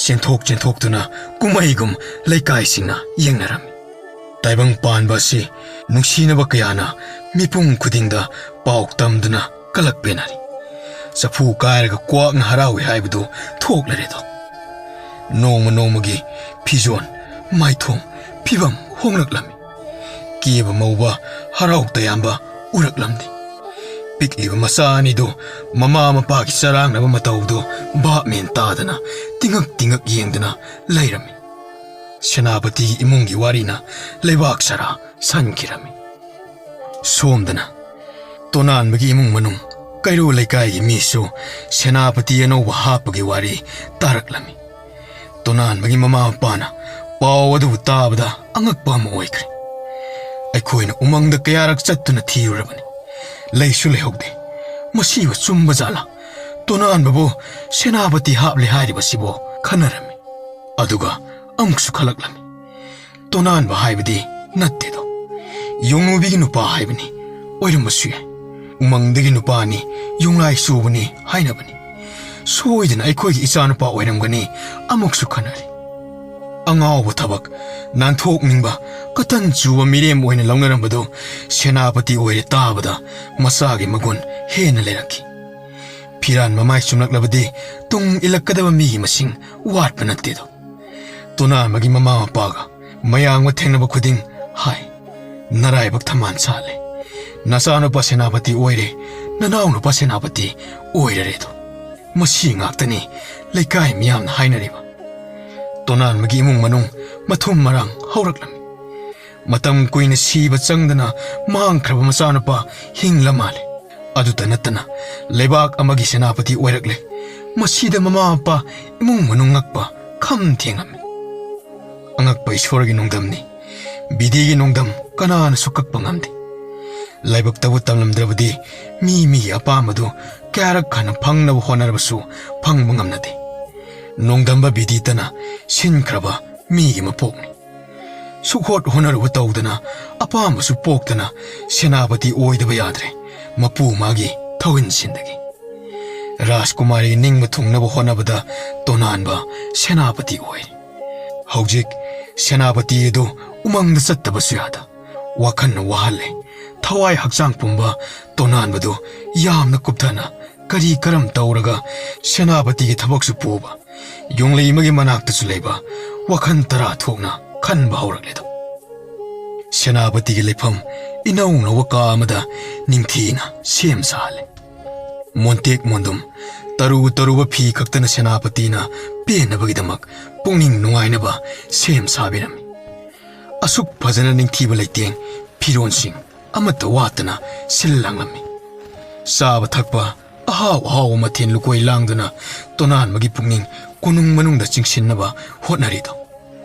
ꯆꯦꯟꯊꯣꯛ ꯆꯦꯟꯊꯣꯛꯇꯨꯅ ꯀꯨꯝꯍꯩꯒꯨꯝ ꯂꯩꯀꯥꯏꯁꯤꯡꯅ ꯌꯦꯡꯅꯔꯝꯃꯤ꯫ ꯇꯥꯏꯕꯪ ꯄꯥꯟꯕ ꯑꯁꯤ ꯅꯨꯡꯁꯤꯅꯕ ꯀꯌꯥꯅ ꯃꯤꯄꯨꯝ ꯈꯨꯗꯤꯡꯗ ꯄꯥꯎ ꯇꯝꯗꯨꯅ ꯀꯂꯛ ꯄꯦꯟꯅꯔꯤ꯫ ꯆꯐꯨ ꯀꯥꯏꯔꯒ ꯀ꯭ꯋꯥꯛꯅ ꯍꯔꯥꯎꯏ ꯍꯥꯏꯕꯗꯨ ꯊꯣꯛꯂꯔꯦꯗꯣ꯫ ꯅꯣꯡꯃ ꯅꯣꯡꯃꯒꯤ ꯐꯤꯖꯣꯜ, ꯃꯥꯏꯊꯣꯡ, ꯐꯤꯕꯝ ꯍꯣꯡꯂꯛꯂꯝꯃꯤ꯫ ꯀꯦꯕ ꯃꯧꯕ, ꯍꯔꯥꯎ ꯇꯌꯥꯝꯕ ꯎꯔꯛꯂꯝꯗꯦ꯫ ꯄꯤꯛꯂꯤꯕ ꯃꯆꯥ ꯑꯅꯤꯗꯨ ꯃꯃꯥ ꯃꯄꯥꯒꯤ ꯆꯔꯥꯡꯅꯕ ꯃꯇꯧꯗꯨ ꯚꯥꯞ ꯃꯦꯟ ꯇꯥꯗꯅ ꯇꯤꯉꯛ ꯇꯤꯉꯛ ꯌꯦꯡꯗꯨꯅ ꯂꯩꯔꯝꯃꯤ꯫ ꯁꯦꯅꯥꯄꯇꯤꯒꯤ ꯏꯃꯨꯡꯒꯤ ꯋꯥꯔꯤꯅ ꯂꯩꯕꯥꯛ ꯁꯔꯥ ꯁꯟꯈꯤꯔꯝꯃꯤ꯫ ꯁꯣꯝꯗꯅ ꯇꯣꯅꯥꯟꯕꯒꯤ ꯏꯃꯨꯡ ꯃꯅꯨꯡ, ꯀꯩꯔꯣꯜ ꯂꯩꯀꯥꯏꯒꯤ ꯃꯤꯁꯨ ꯁꯦꯅꯥꯄꯇꯤ ꯑꯅꯧꯕ ꯍꯥꯞꯄꯒꯤ ꯋꯥꯔꯤ ꯇꯥꯔꯛꯂꯝꯃꯤ꯫ ꯇꯣꯅꯥꯟꯕꯒꯤ ꯃꯃꯥ ꯃꯄꯥꯅ ꯄꯥꯎ ꯑꯗꯨꯕꯨ ꯇꯥꯕꯗ ꯑꯉꯛꯄ ꯑꯃ ꯑꯣꯏꯈ꯭ꯔꯦ꯫ ꯑꯩꯈꯣꯏꯅ ꯎꯃꯪꯗ ꯀꯌꯥꯔꯛ ꯆꯠꯇꯨꯅ ꯊꯤꯔꯨꯔꯕꯅꯤ꯫ ꯂꯩꯁꯨ ꯂꯩꯍꯧꯗꯦ꯫ ꯃꯁꯤꯕꯨ ꯆꯨꯝꯕ ꯖꯥꯠꯂꯥ? ꯇꯣꯅꯥꯟꯕꯕꯨ ꯁꯦꯅꯥꯄꯇꯤ ꯍꯥꯞꯂꯦ ꯍꯥꯏꯔꯤꯕꯁꯤꯕꯨ ꯈꯟꯅꯔꯝꯃꯤ꯫ ꯑꯗꯨꯒ ꯑꯃꯨꯛꯁꯨ ꯈꯜꯂꯛꯂꯝꯃꯤ꯫ ꯇꯣꯅꯥꯟꯕ ꯍꯥꯏꯕꯗꯤ ꯅꯠꯇꯦꯗꯣ꯫ ꯌꯣꯡꯅꯨꯕꯤꯒꯤ ꯅꯨꯄꯥ ꯍꯥꯏꯕꯅꯤ꯫ ꯑꯣꯏꯔꯝꯕꯁꯨ ꯌꯥꯏ꯫ ꯎꯃꯪꯗꯒꯤ ꯅꯨꯄꯥꯅꯤ, ꯌꯣꯡꯂꯥꯏ ꯆꯨꯕꯅꯤ ꯍꯥꯏꯅꯕꯅꯤ꯫ ꯁꯣꯏꯗꯅ ꯑꯩꯈꯣꯏꯒꯤ ꯏꯆꯥꯅꯨꯄꯥ ꯑꯣꯏꯔꯝꯒꯅꯤ꯫ ꯑꯃꯨꯛꯁꯨ ꯈꯟꯅꯔꯤ꯫ ꯑꯉꯥꯎꯕ ꯊꯕꯛ, ꯅꯥꯟꯊꯣꯛꯅꯤꯡꯕ, ꯀꯇꯟ ꯆꯨꯕ ꯃꯤꯔꯦꯝ ꯑꯣꯏꯅ ꯂꯧꯅꯔꯝꯕꯗꯨ ꯁꯦꯅꯥꯄꯇꯤ ꯑꯣꯏꯔꯦ ꯇꯥꯕꯗ ꯃꯆꯥꯒꯤ ꯃꯒꯨꯟ ꯍꯦꯟꯅ ꯂꯩꯔꯛꯈꯤ꯫ ꯐꯤꯔꯥꯟ ꯃꯃꯥꯏ ꯆꯨꯝꯂꯛꯂꯕꯗꯤ ꯇꯨꯡ ꯏꯜꯂꯛꯀꯗꯕ ꯃꯤꯒꯤ ꯃꯁꯤꯡ ꯋꯥꯠꯄ ꯅꯠꯇꯦꯗꯣ꯫ ꯇꯣꯅꯥꯟꯕꯒꯤ ꯃꯃꯥ ꯃꯄꯥꯒ ꯃꯌꯥꯝꯒ ꯊꯦꯡꯅꯕ ꯈꯨꯗꯤꯡ ꯍꯥꯏ, "ꯅꯔꯥꯏꯕꯛ ꯊꯝꯕꯥꯜ ꯁꯥꯠꯂꯦ, ꯅꯆꯥꯅꯨꯄꯥ ꯁꯦꯅꯥꯄꯇꯤ ꯑꯣꯏꯔꯦ, ꯅꯅꯥꯎꯅꯨꯄꯥ ꯁꯦꯅꯥꯄꯇꯤ ꯑꯣꯏꯔꯔꯦꯗꯣ꯫ ꯃꯁꯤ ꯉꯥꯛꯇꯅꯤ ꯂꯩꯀꯥꯏ ꯃꯤꯌꯥꯝꯅ ꯍꯥꯏꯅꯔꯤꯕ"꯫ ꯇꯣꯅꯥꯟꯕꯒꯤ ꯏꯃꯨꯡ ꯃꯅꯨꯡ ꯃꯊꯨꯝ ꯃꯔꯥꯡ ꯍꯧꯔꯛꯂꯝꯃꯤ꯫ ꯃꯇꯝ ꯀꯨꯏꯅ ꯁꯤꯕ ꯆꯪꯗꯅ ꯃꯥꯡꯈ꯭ꯔꯕ ꯃꯆꯥꯅꯨꯄꯥ ꯍꯤꯡꯂ ꯃꯥꯜꯂꯦ꯫ ꯑꯗꯨꯇ ꯅꯠꯇꯅ ꯂꯩꯕꯥꯛ ꯑꯃꯒꯤ ꯁꯦꯅꯥꯄꯇꯤ ꯑꯣꯏꯔꯛꯂꯦ꯫ ꯃꯁꯤꯗ ꯃꯃꯥ ꯃꯄꯥ, ꯏꯃꯨꯡ ꯃꯅꯨꯡ ꯉꯛꯄ ꯈꯝ ꯊꯦꯡꯂꯝꯃꯤ꯫ ꯑꯉꯛꯄ ꯏꯁꯣꯔꯒꯤ ꯅꯣꯡꯗꯝꯅꯤ꯫ ꯕꯤꯙꯤꯒꯤ ꯅꯣꯡꯗꯝ ꯀꯅꯥꯅꯁꯨ ꯀꯛꯄ ꯉꯝꯗꯦ꯫ ꯂꯥꯏꯕꯛꯇꯕꯨ ꯇꯝꯂꯝꯗ꯭ꯔꯕꯗꯤ ꯃꯤ ꯃꯤꯒꯤ ꯑꯄꯥꯝꯕꯗꯨ ꯀꯌꯥꯔꯛ ꯍꯟꯅ ꯐꯪꯅꯕ ꯍꯣꯠꯅꯔꯕꯁꯨ ꯐꯪꯕ ꯉꯝꯅꯗꯦ꯫ ꯅꯣꯡꯗꯝꯕ ꯕꯤꯙꯤꯇꯅ ꯁꯤꯟꯈ꯭ꯔꯕ ꯃꯤꯒꯤ ꯃꯄꯣꯛꯅꯤ꯫ ꯁꯨꯛꯍꯣꯠ ꯍꯣꯠꯅꯔꯨꯕ ꯇꯧꯗꯅ, ꯑꯄꯥꯝꯕꯁꯨ ꯄꯣꯛꯇꯅ ꯁꯦꯅꯥꯄꯇꯤ ꯑꯣꯏꯗꯕ ꯌꯥꯗ꯭ꯔꯦ, ꯃꯄꯨ ꯃꯥꯒꯤ ꯊꯧꯍꯤꯟꯁꯤꯟꯗꯒꯤ꯫ ꯔꯥꯖꯀꯨꯃꯥꯔꯤꯒꯤ ꯅꯤꯡꯕ ꯊꯨꯡꯅꯕ ꯍꯣꯠꯅꯕꯗ ꯇꯣꯅꯥꯟꯕ ꯁꯦꯅꯥꯄꯇꯤ ꯑꯣꯏꯔꯦ꯫ ꯍꯧꯖꯤꯛ ꯁꯦꯅꯥꯄꯇꯤ ꯑꯗꯨ ꯎꯃꯪꯗ ꯆꯠꯇꯕꯁꯨ ꯌꯥꯗ, ꯋꯥꯈꯜꯅ ꯋꯥꯍꯜꯂꯦ꯫ ꯊꯋꯥꯏ ꯍꯛꯆꯥꯡ ꯄꯨꯝꯕ ꯇꯣꯅꯥꯟꯕꯗꯨ ꯌꯥꯝꯅ ꯀꯨꯞꯊꯅ ꯀꯔꯤ ꯀꯔꯝ ꯇꯧꯔꯒ ꯁꯦꯅꯥꯄꯇꯤꯒꯤ ꯊꯕꯛꯁꯨ ꯄꯨꯕ, ꯌꯣꯡꯂꯩꯃꯒꯤ ꯃꯅꯥꯛꯇꯁꯨ ꯂꯩꯕ ꯋꯥꯈꯜ ꯇꯔꯥ ꯊꯣꯛꯅ ꯈꯟꯕ ꯍꯧꯔꯛꯂꯦꯗꯣ꯫ ꯁꯦꯅꯥꯄꯇꯤꯒꯤ ꯂꯩꯐꯝ ꯏꯅꯧ ꯅꯧꯕ ꯀꯥ ꯑꯃꯗ ꯅꯤꯡꯊꯤꯅ ꯁꯦꯝ ꯁꯥꯍꯜꯂꯦ꯫ ꯃꯣꯟꯇꯦꯛ ꯃꯣꯟꯗꯨꯝ, ꯇꯔꯨ ꯇꯔꯨꯕ ꯐꯤ ꯈꯛꯇꯅ ꯁꯦꯅꯥꯄꯇꯤꯅ ꯄꯦꯟꯅꯕꯒꯤꯗꯃꯛ ꯄꯨꯛꯅꯤꯡ ꯅꯨꯡꯉꯥꯏꯅꯕ ꯁꯦꯝ ꯁꯥꯕꯤꯔꯝꯃꯤ꯫ ꯑꯁꯨꯛ ꯐꯖꯅ ꯅꯤꯡꯊꯤꯕ ꯂꯩꯇꯦꯡ, ꯐꯤꯔꯣꯟꯁꯤꯡ ꯑꯃꯠꯇ ꯋꯥꯠꯇꯅ ꯁꯤꯜ ꯂꯥꯡꯂꯝꯃꯤ꯫ ꯆꯥꯕ ꯊꯛꯄ ꯑꯍꯥꯎ ꯑꯍꯥꯎꯕ ꯃꯊꯦꯜ ꯂꯨꯀꯣꯏ ꯂꯥꯡꯗꯨꯅ ꯇꯣꯅꯥꯟꯕꯒꯤ ꯄꯨꯛꯅꯤꯡ ꯀꯣꯅꯨꯡ ꯃꯅꯨꯡꯗ ꯆꯤꯡꯁꯤꯟꯅꯕ ꯍꯣꯠꯅꯔꯤꯗꯣ꯫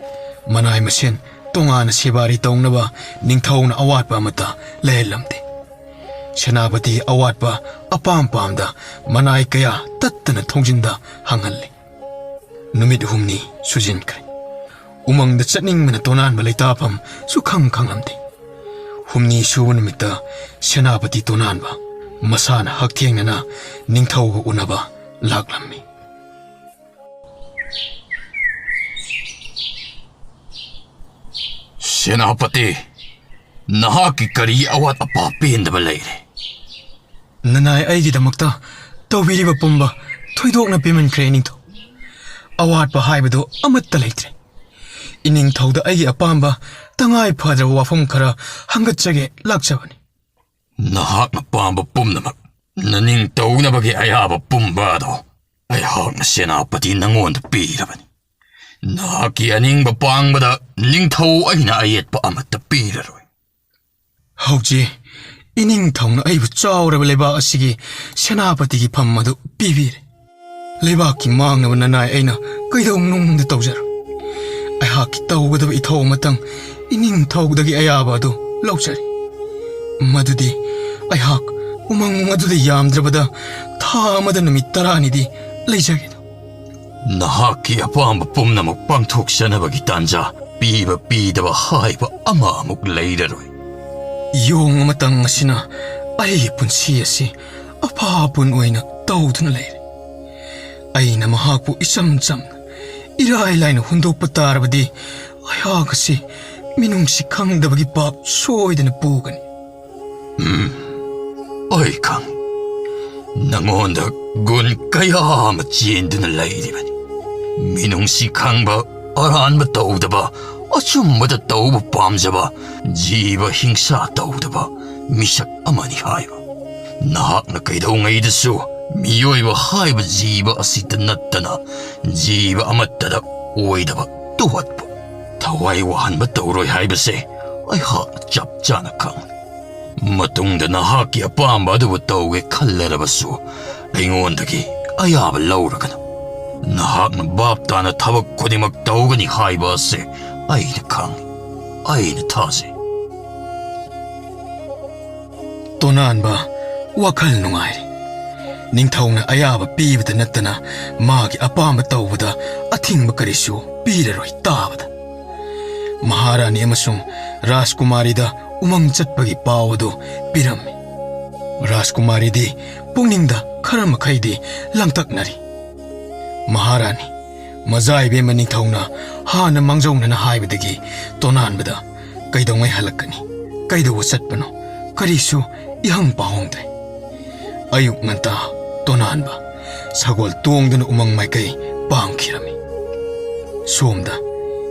ꯃꯅꯥꯏ ꯃꯁꯦꯟ ꯇꯣꯉꯥꯟꯅ ꯁꯦꯕꯥꯔꯤ ꯇꯧꯅꯕ ꯅꯤꯡꯊꯧꯅ ꯑꯋꯥꯠꯄ ꯑꯃꯠꯇ ꯂꯩꯍꯜꯂꯝꯗꯦ꯫ ꯁꯦꯅꯥꯄꯇꯤꯒꯤ ꯑꯋꯥꯠꯄ ꯑꯄꯥꯝ ꯄꯥꯝꯗ ꯃꯅꯥꯏ ꯀꯌꯥ ꯇꯠꯇꯅ ꯊꯣꯡꯖꯤꯟꯗ ꯍꯪꯍꯜꯂꯤ꯫ ꯅꯨꯃꯤꯠ ꯍꯨꯝꯅꯤ ꯁꯨꯖꯤꯟꯈ꯭ꯔꯦ꯫ ꯎꯃꯪꯗ ꯆꯠꯅꯤꯡꯕꯅ ꯇꯣꯅꯥꯟꯕ ꯂꯩꯇꯥꯐꯝ ꯁꯨꯈꯪ ꯈꯪꯂꯝꯗꯦ꯫ ꯍꯨꯝꯅꯤ ꯁꯨꯕ ꯅꯨꯃꯤꯠꯇ ꯁꯦꯅꯥꯄꯇꯤ ꯇꯣꯅꯥꯟꯕ ꯃꯁꯥꯅ ꯍꯛꯊꯦꯡꯅꯅ ꯅꯤꯡꯊꯧꯒ ꯎꯅꯕ ꯂꯥꯛꯂꯝꯃꯤ꯫ "ꯁꯦꯅꯥꯄꯇꯤ, ꯅꯍꯥꯛꯀꯤ ꯀꯔꯤ ꯑꯋꯥꯠ ꯑꯄꯥ ꯄꯦꯟꯗꯕ ꯂꯩꯔꯦ?" "ꯅꯅꯥꯏ ꯑꯩꯒꯤꯗꯃꯛꯇ ꯇꯧꯕꯤꯔꯤꯕ ꯄꯨꯝꯕ ꯊꯣꯏꯗꯣꯛꯅ ꯄꯦꯟꯃꯟꯈ꯭ꯔꯦ, ꯅꯤꯡꯊꯧ꯫ ꯑꯋꯥꯠꯄ ꯍꯥꯏꯕꯗꯨ ꯑꯃꯠꯇ ꯂꯩꯇ꯭ꯔꯦ꯫ ꯏꯅꯤꯡꯊꯧꯗ ꯑꯩꯒꯤ ꯑꯄꯥꯝꯕ ꯇꯉꯥꯏ ꯐꯗ꯭ꯔꯕ ꯋꯥꯐꯝ ꯈꯔ ꯍꯪꯒꯠꯆꯒꯦ ꯂꯥꯛꯆꯕꯅꯤ꯫ ꯅꯍꯥꯛꯅ ꯄꯥꯝꯕ ꯄꯨꯝꯅꯃꯛ, ꯅꯅꯤꯡ ꯇꯧꯅꯕꯒꯤ ꯑꯌꯥꯕ ꯄꯨꯝꯕ ꯑꯗꯣ ꯑꯩꯍꯥꯛꯅ ꯁꯦꯅꯥꯄꯇꯤ ꯅꯉꯣꯟꯗ ꯄꯤꯔꯕꯅꯤ꯫ ꯅꯍꯥꯛꯀꯤ ꯑꯅꯤꯡꯕ ꯄꯥꯡꯕꯗ ꯅꯤꯡꯊꯧ ꯑꯩꯅ ꯑꯌꯦꯠꯄ ꯑꯃꯠꯇ ꯄꯤꯔꯔꯣꯏ꯫ ꯍꯧꯖꯤꯛ ꯏꯅꯤꯡꯊꯧꯅ ꯑꯩꯕꯨ ꯆꯥꯎꯔꯕ ꯂꯩꯕꯥꯛ ꯑꯁꯤꯒꯤ ꯁꯦꯅꯥꯄꯇꯤꯒꯤ ꯐꯝ ꯑꯗꯨ ꯄꯤꯕꯤꯔꯦ꯫ ꯂꯩꯕꯥꯛꯀꯤ ꯃꯥꯡꯅꯕ ꯅꯅꯥꯏ ꯑꯩꯅ ꯀꯩꯗꯧꯅꯨꯡꯗ ꯇꯧꯖꯔꯣꯏ꯫ ꯑꯩꯍꯥꯛꯀꯤ ꯇꯧꯒꯗꯕ ꯏꯊꯧ ꯑꯃꯇꯪ ꯏꯅꯤꯡꯊꯧꯗꯒꯤ ꯑꯌꯥꯕ ꯑꯗꯨ ꯂꯧꯖꯔꯤ꯫ ꯃꯗꯨꯗꯤ ꯑꯩꯍꯥꯛ ꯎꯃꯪ ꯑꯗꯨꯗ ꯌꯥꯝꯗ꯭ꯔꯕꯗ ꯊꯥ ꯑꯃꯗ ꯅꯨꯃꯤꯠ ꯇꯔꯥꯅꯤꯗꯤ ꯂꯩꯖꯒꯦꯗꯣ꯫ ꯅꯍꯥꯛꯀꯤ ꯑꯄꯥꯝꯕ ꯄꯨꯝꯅꯃꯛ ꯄꯥꯡꯊꯣꯛꯆꯅꯕꯒꯤ ꯇꯥꯟꯖꯥ ꯄꯤꯕ ꯄꯤꯗꯕ ꯍꯥꯏꯕ ꯑꯃ ꯑꯃꯨꯛ ꯂꯩꯔꯔꯣꯏ꯫ ꯌꯣꯡ ꯑꯃꯇꯪ ꯑꯁꯤꯅ ꯑꯩꯒꯤ ꯄꯨꯟꯁꯤ ꯑꯁꯤ ꯑꯐꯥ ꯑꯄꯨꯟ ꯑꯣꯏꯅ ꯇꯧꯗꯨꯅ ꯂꯩꯔꯦ꯫ ꯑꯩꯅ ꯃꯍꯥꯛꯄꯨ ꯏꯆꯝ ꯆꯝꯅ, ꯏꯔꯥꯏ ꯂꯥꯏꯅ ꯍꯨꯟꯗꯣꯛꯄ ꯇꯥꯔꯕꯗꯤ, ꯑꯩꯍꯥꯛ ꯑꯁꯤ ꯃꯤꯅꯨꯡꯁꯤ ꯈꯪꯗꯕꯒꯤ ꯄꯥꯞ ꯁꯣꯏꯗꯅ ꯄꯨꯒꯅꯤ꯫ ꯎꯝ, ꯑꯩ ꯈꯪꯏ꯫ ꯅꯉꯣꯟꯗ ꯒꯨꯟ ꯀꯌꯥ ꯑꯃ ꯆꯦꯟꯗꯨꯅ ꯂꯩꯔꯤꯕꯅꯤ꯫ ꯃꯤꯅꯨꯡꯁꯤ ꯈꯪꯕ, ꯑꯔꯥꯟꯕ ꯇꯧꯗꯕ, ꯑꯆꯨꯝꯕꯗ ꯇꯧꯕ ꯄꯥꯝꯖꯕ, ꯖꯤꯕ ꯍꯤꯡꯁꯥ ꯇꯧꯗꯕ ꯃꯤꯁꯛ ꯑꯃꯅꯤ ꯍꯥꯏꯕ꯫ ꯅꯍꯥꯛꯅ ꯀꯩꯗꯧꯉꯩꯗꯁꯨ ꯃꯤꯑꯣꯏꯕ ꯍꯥꯏꯕ ꯖꯤꯕ ꯑꯁꯤꯇ ꯅꯠꯇꯅ ꯖꯤꯕ ꯑꯃꯠꯇꯗ ꯑꯣꯏꯗꯕ ꯇꯨꯍꯠꯄ, ꯊꯋꯥꯏ ꯋꯥꯍꯟꯕ ꯇꯧꯔꯣꯏ ꯍꯥꯏꯕꯁꯦ ꯑꯩꯍꯥꯛꯅ ꯆꯞ ꯆꯥꯅ ꯈꯪꯏ꯫ ꯃꯇꯨꯡꯗ ꯅꯍꯥꯛꯀꯤ ꯑꯄꯥꯝꯕ ꯑꯗꯨꯕꯨ ꯇꯧꯒꯦ ꯈꯜꯂꯔꯕꯁꯨ ꯑꯩꯉꯣꯟꯗꯒꯤ ꯑꯌꯥꯕ ꯂꯧꯔꯒꯅꯨ꯫ ꯅꯍꯥꯛꯅ ꯚꯥꯞ ꯇꯥꯅ ꯊꯕꯛ ꯈꯨꯗꯤꯡꯃꯛ ꯇꯧꯒꯅꯤ ꯍꯥꯏꯕ ꯑꯁꯦ ꯑꯩꯅ ꯈꯪꯏ, ꯑꯩꯅ ꯊꯥꯖꯩ꯫ ꯇꯣꯅꯥꯟꯕ ꯋꯥꯈꯜ ꯅꯨꯡꯉꯥꯏꯔꯦ꯫ ꯅꯤꯡꯊꯧꯅ ꯑꯌꯥꯕ ꯄꯤꯕꯗ ꯅꯠꯇꯅ ꯃꯥꯒꯤ ꯑꯄꯥꯝꯕ ꯇꯧꯕꯗ ꯑꯊꯤꯡꯕ ꯀꯔꯤꯁꯨ ꯄꯤꯔꯔꯣꯏ ꯇꯥꯕꯗ꯫ ꯃꯍꯥꯔꯥꯅꯤ ꯑꯃꯁꯨꯡ ꯔꯥꯖꯀꯨꯃꯥꯔꯤꯗ ꯎꯃꯪ ꯆꯠꯄꯒꯤ ꯄꯥꯎ ꯑꯗꯨ ꯄꯤꯔꯝꯃꯤ꯫ ꯔꯥꯖꯀꯨꯃꯥꯔꯤꯗꯤ ꯄꯨꯛꯅꯤꯡꯗ ꯈꯔ ꯃꯈꯩꯗꯤ ꯂꯥꯡꯇꯛꯅꯔꯤ꯫ ꯃꯍꯥꯔꯥꯅꯤ, ꯃꯖꯥ ꯏꯕꯦꯝꯃ ꯅꯤꯡꯊꯧꯅ ꯍꯥꯟꯅ ꯃꯥꯡꯖꯧꯅꯅ ꯍꯥꯏꯕꯗꯒꯤ ꯇꯣꯅꯥꯟꯕꯗ ꯀꯩꯗꯧꯉꯩ ꯍꯜꯂꯛꯀꯅꯤ, ꯀꯩꯗꯧꯕ ꯆꯠꯄꯅꯣ, ꯀꯔꯤꯁꯨ ꯏꯍꯪ ꯄꯥꯎꯍꯪꯗ꯭ꯔꯦ꯫ ꯑꯌꯨꯛ ꯉꯟꯇꯥ ꯇꯣꯅꯥꯟꯕ ꯁꯒꯣꯜ ꯇꯣꯡꯗꯨꯅ ꯎꯃꯪ ꯃꯥꯏꯀꯩ ꯄꯥꯡꯈꯤꯔꯝꯃꯤ꯫ ꯁꯣꯝꯗ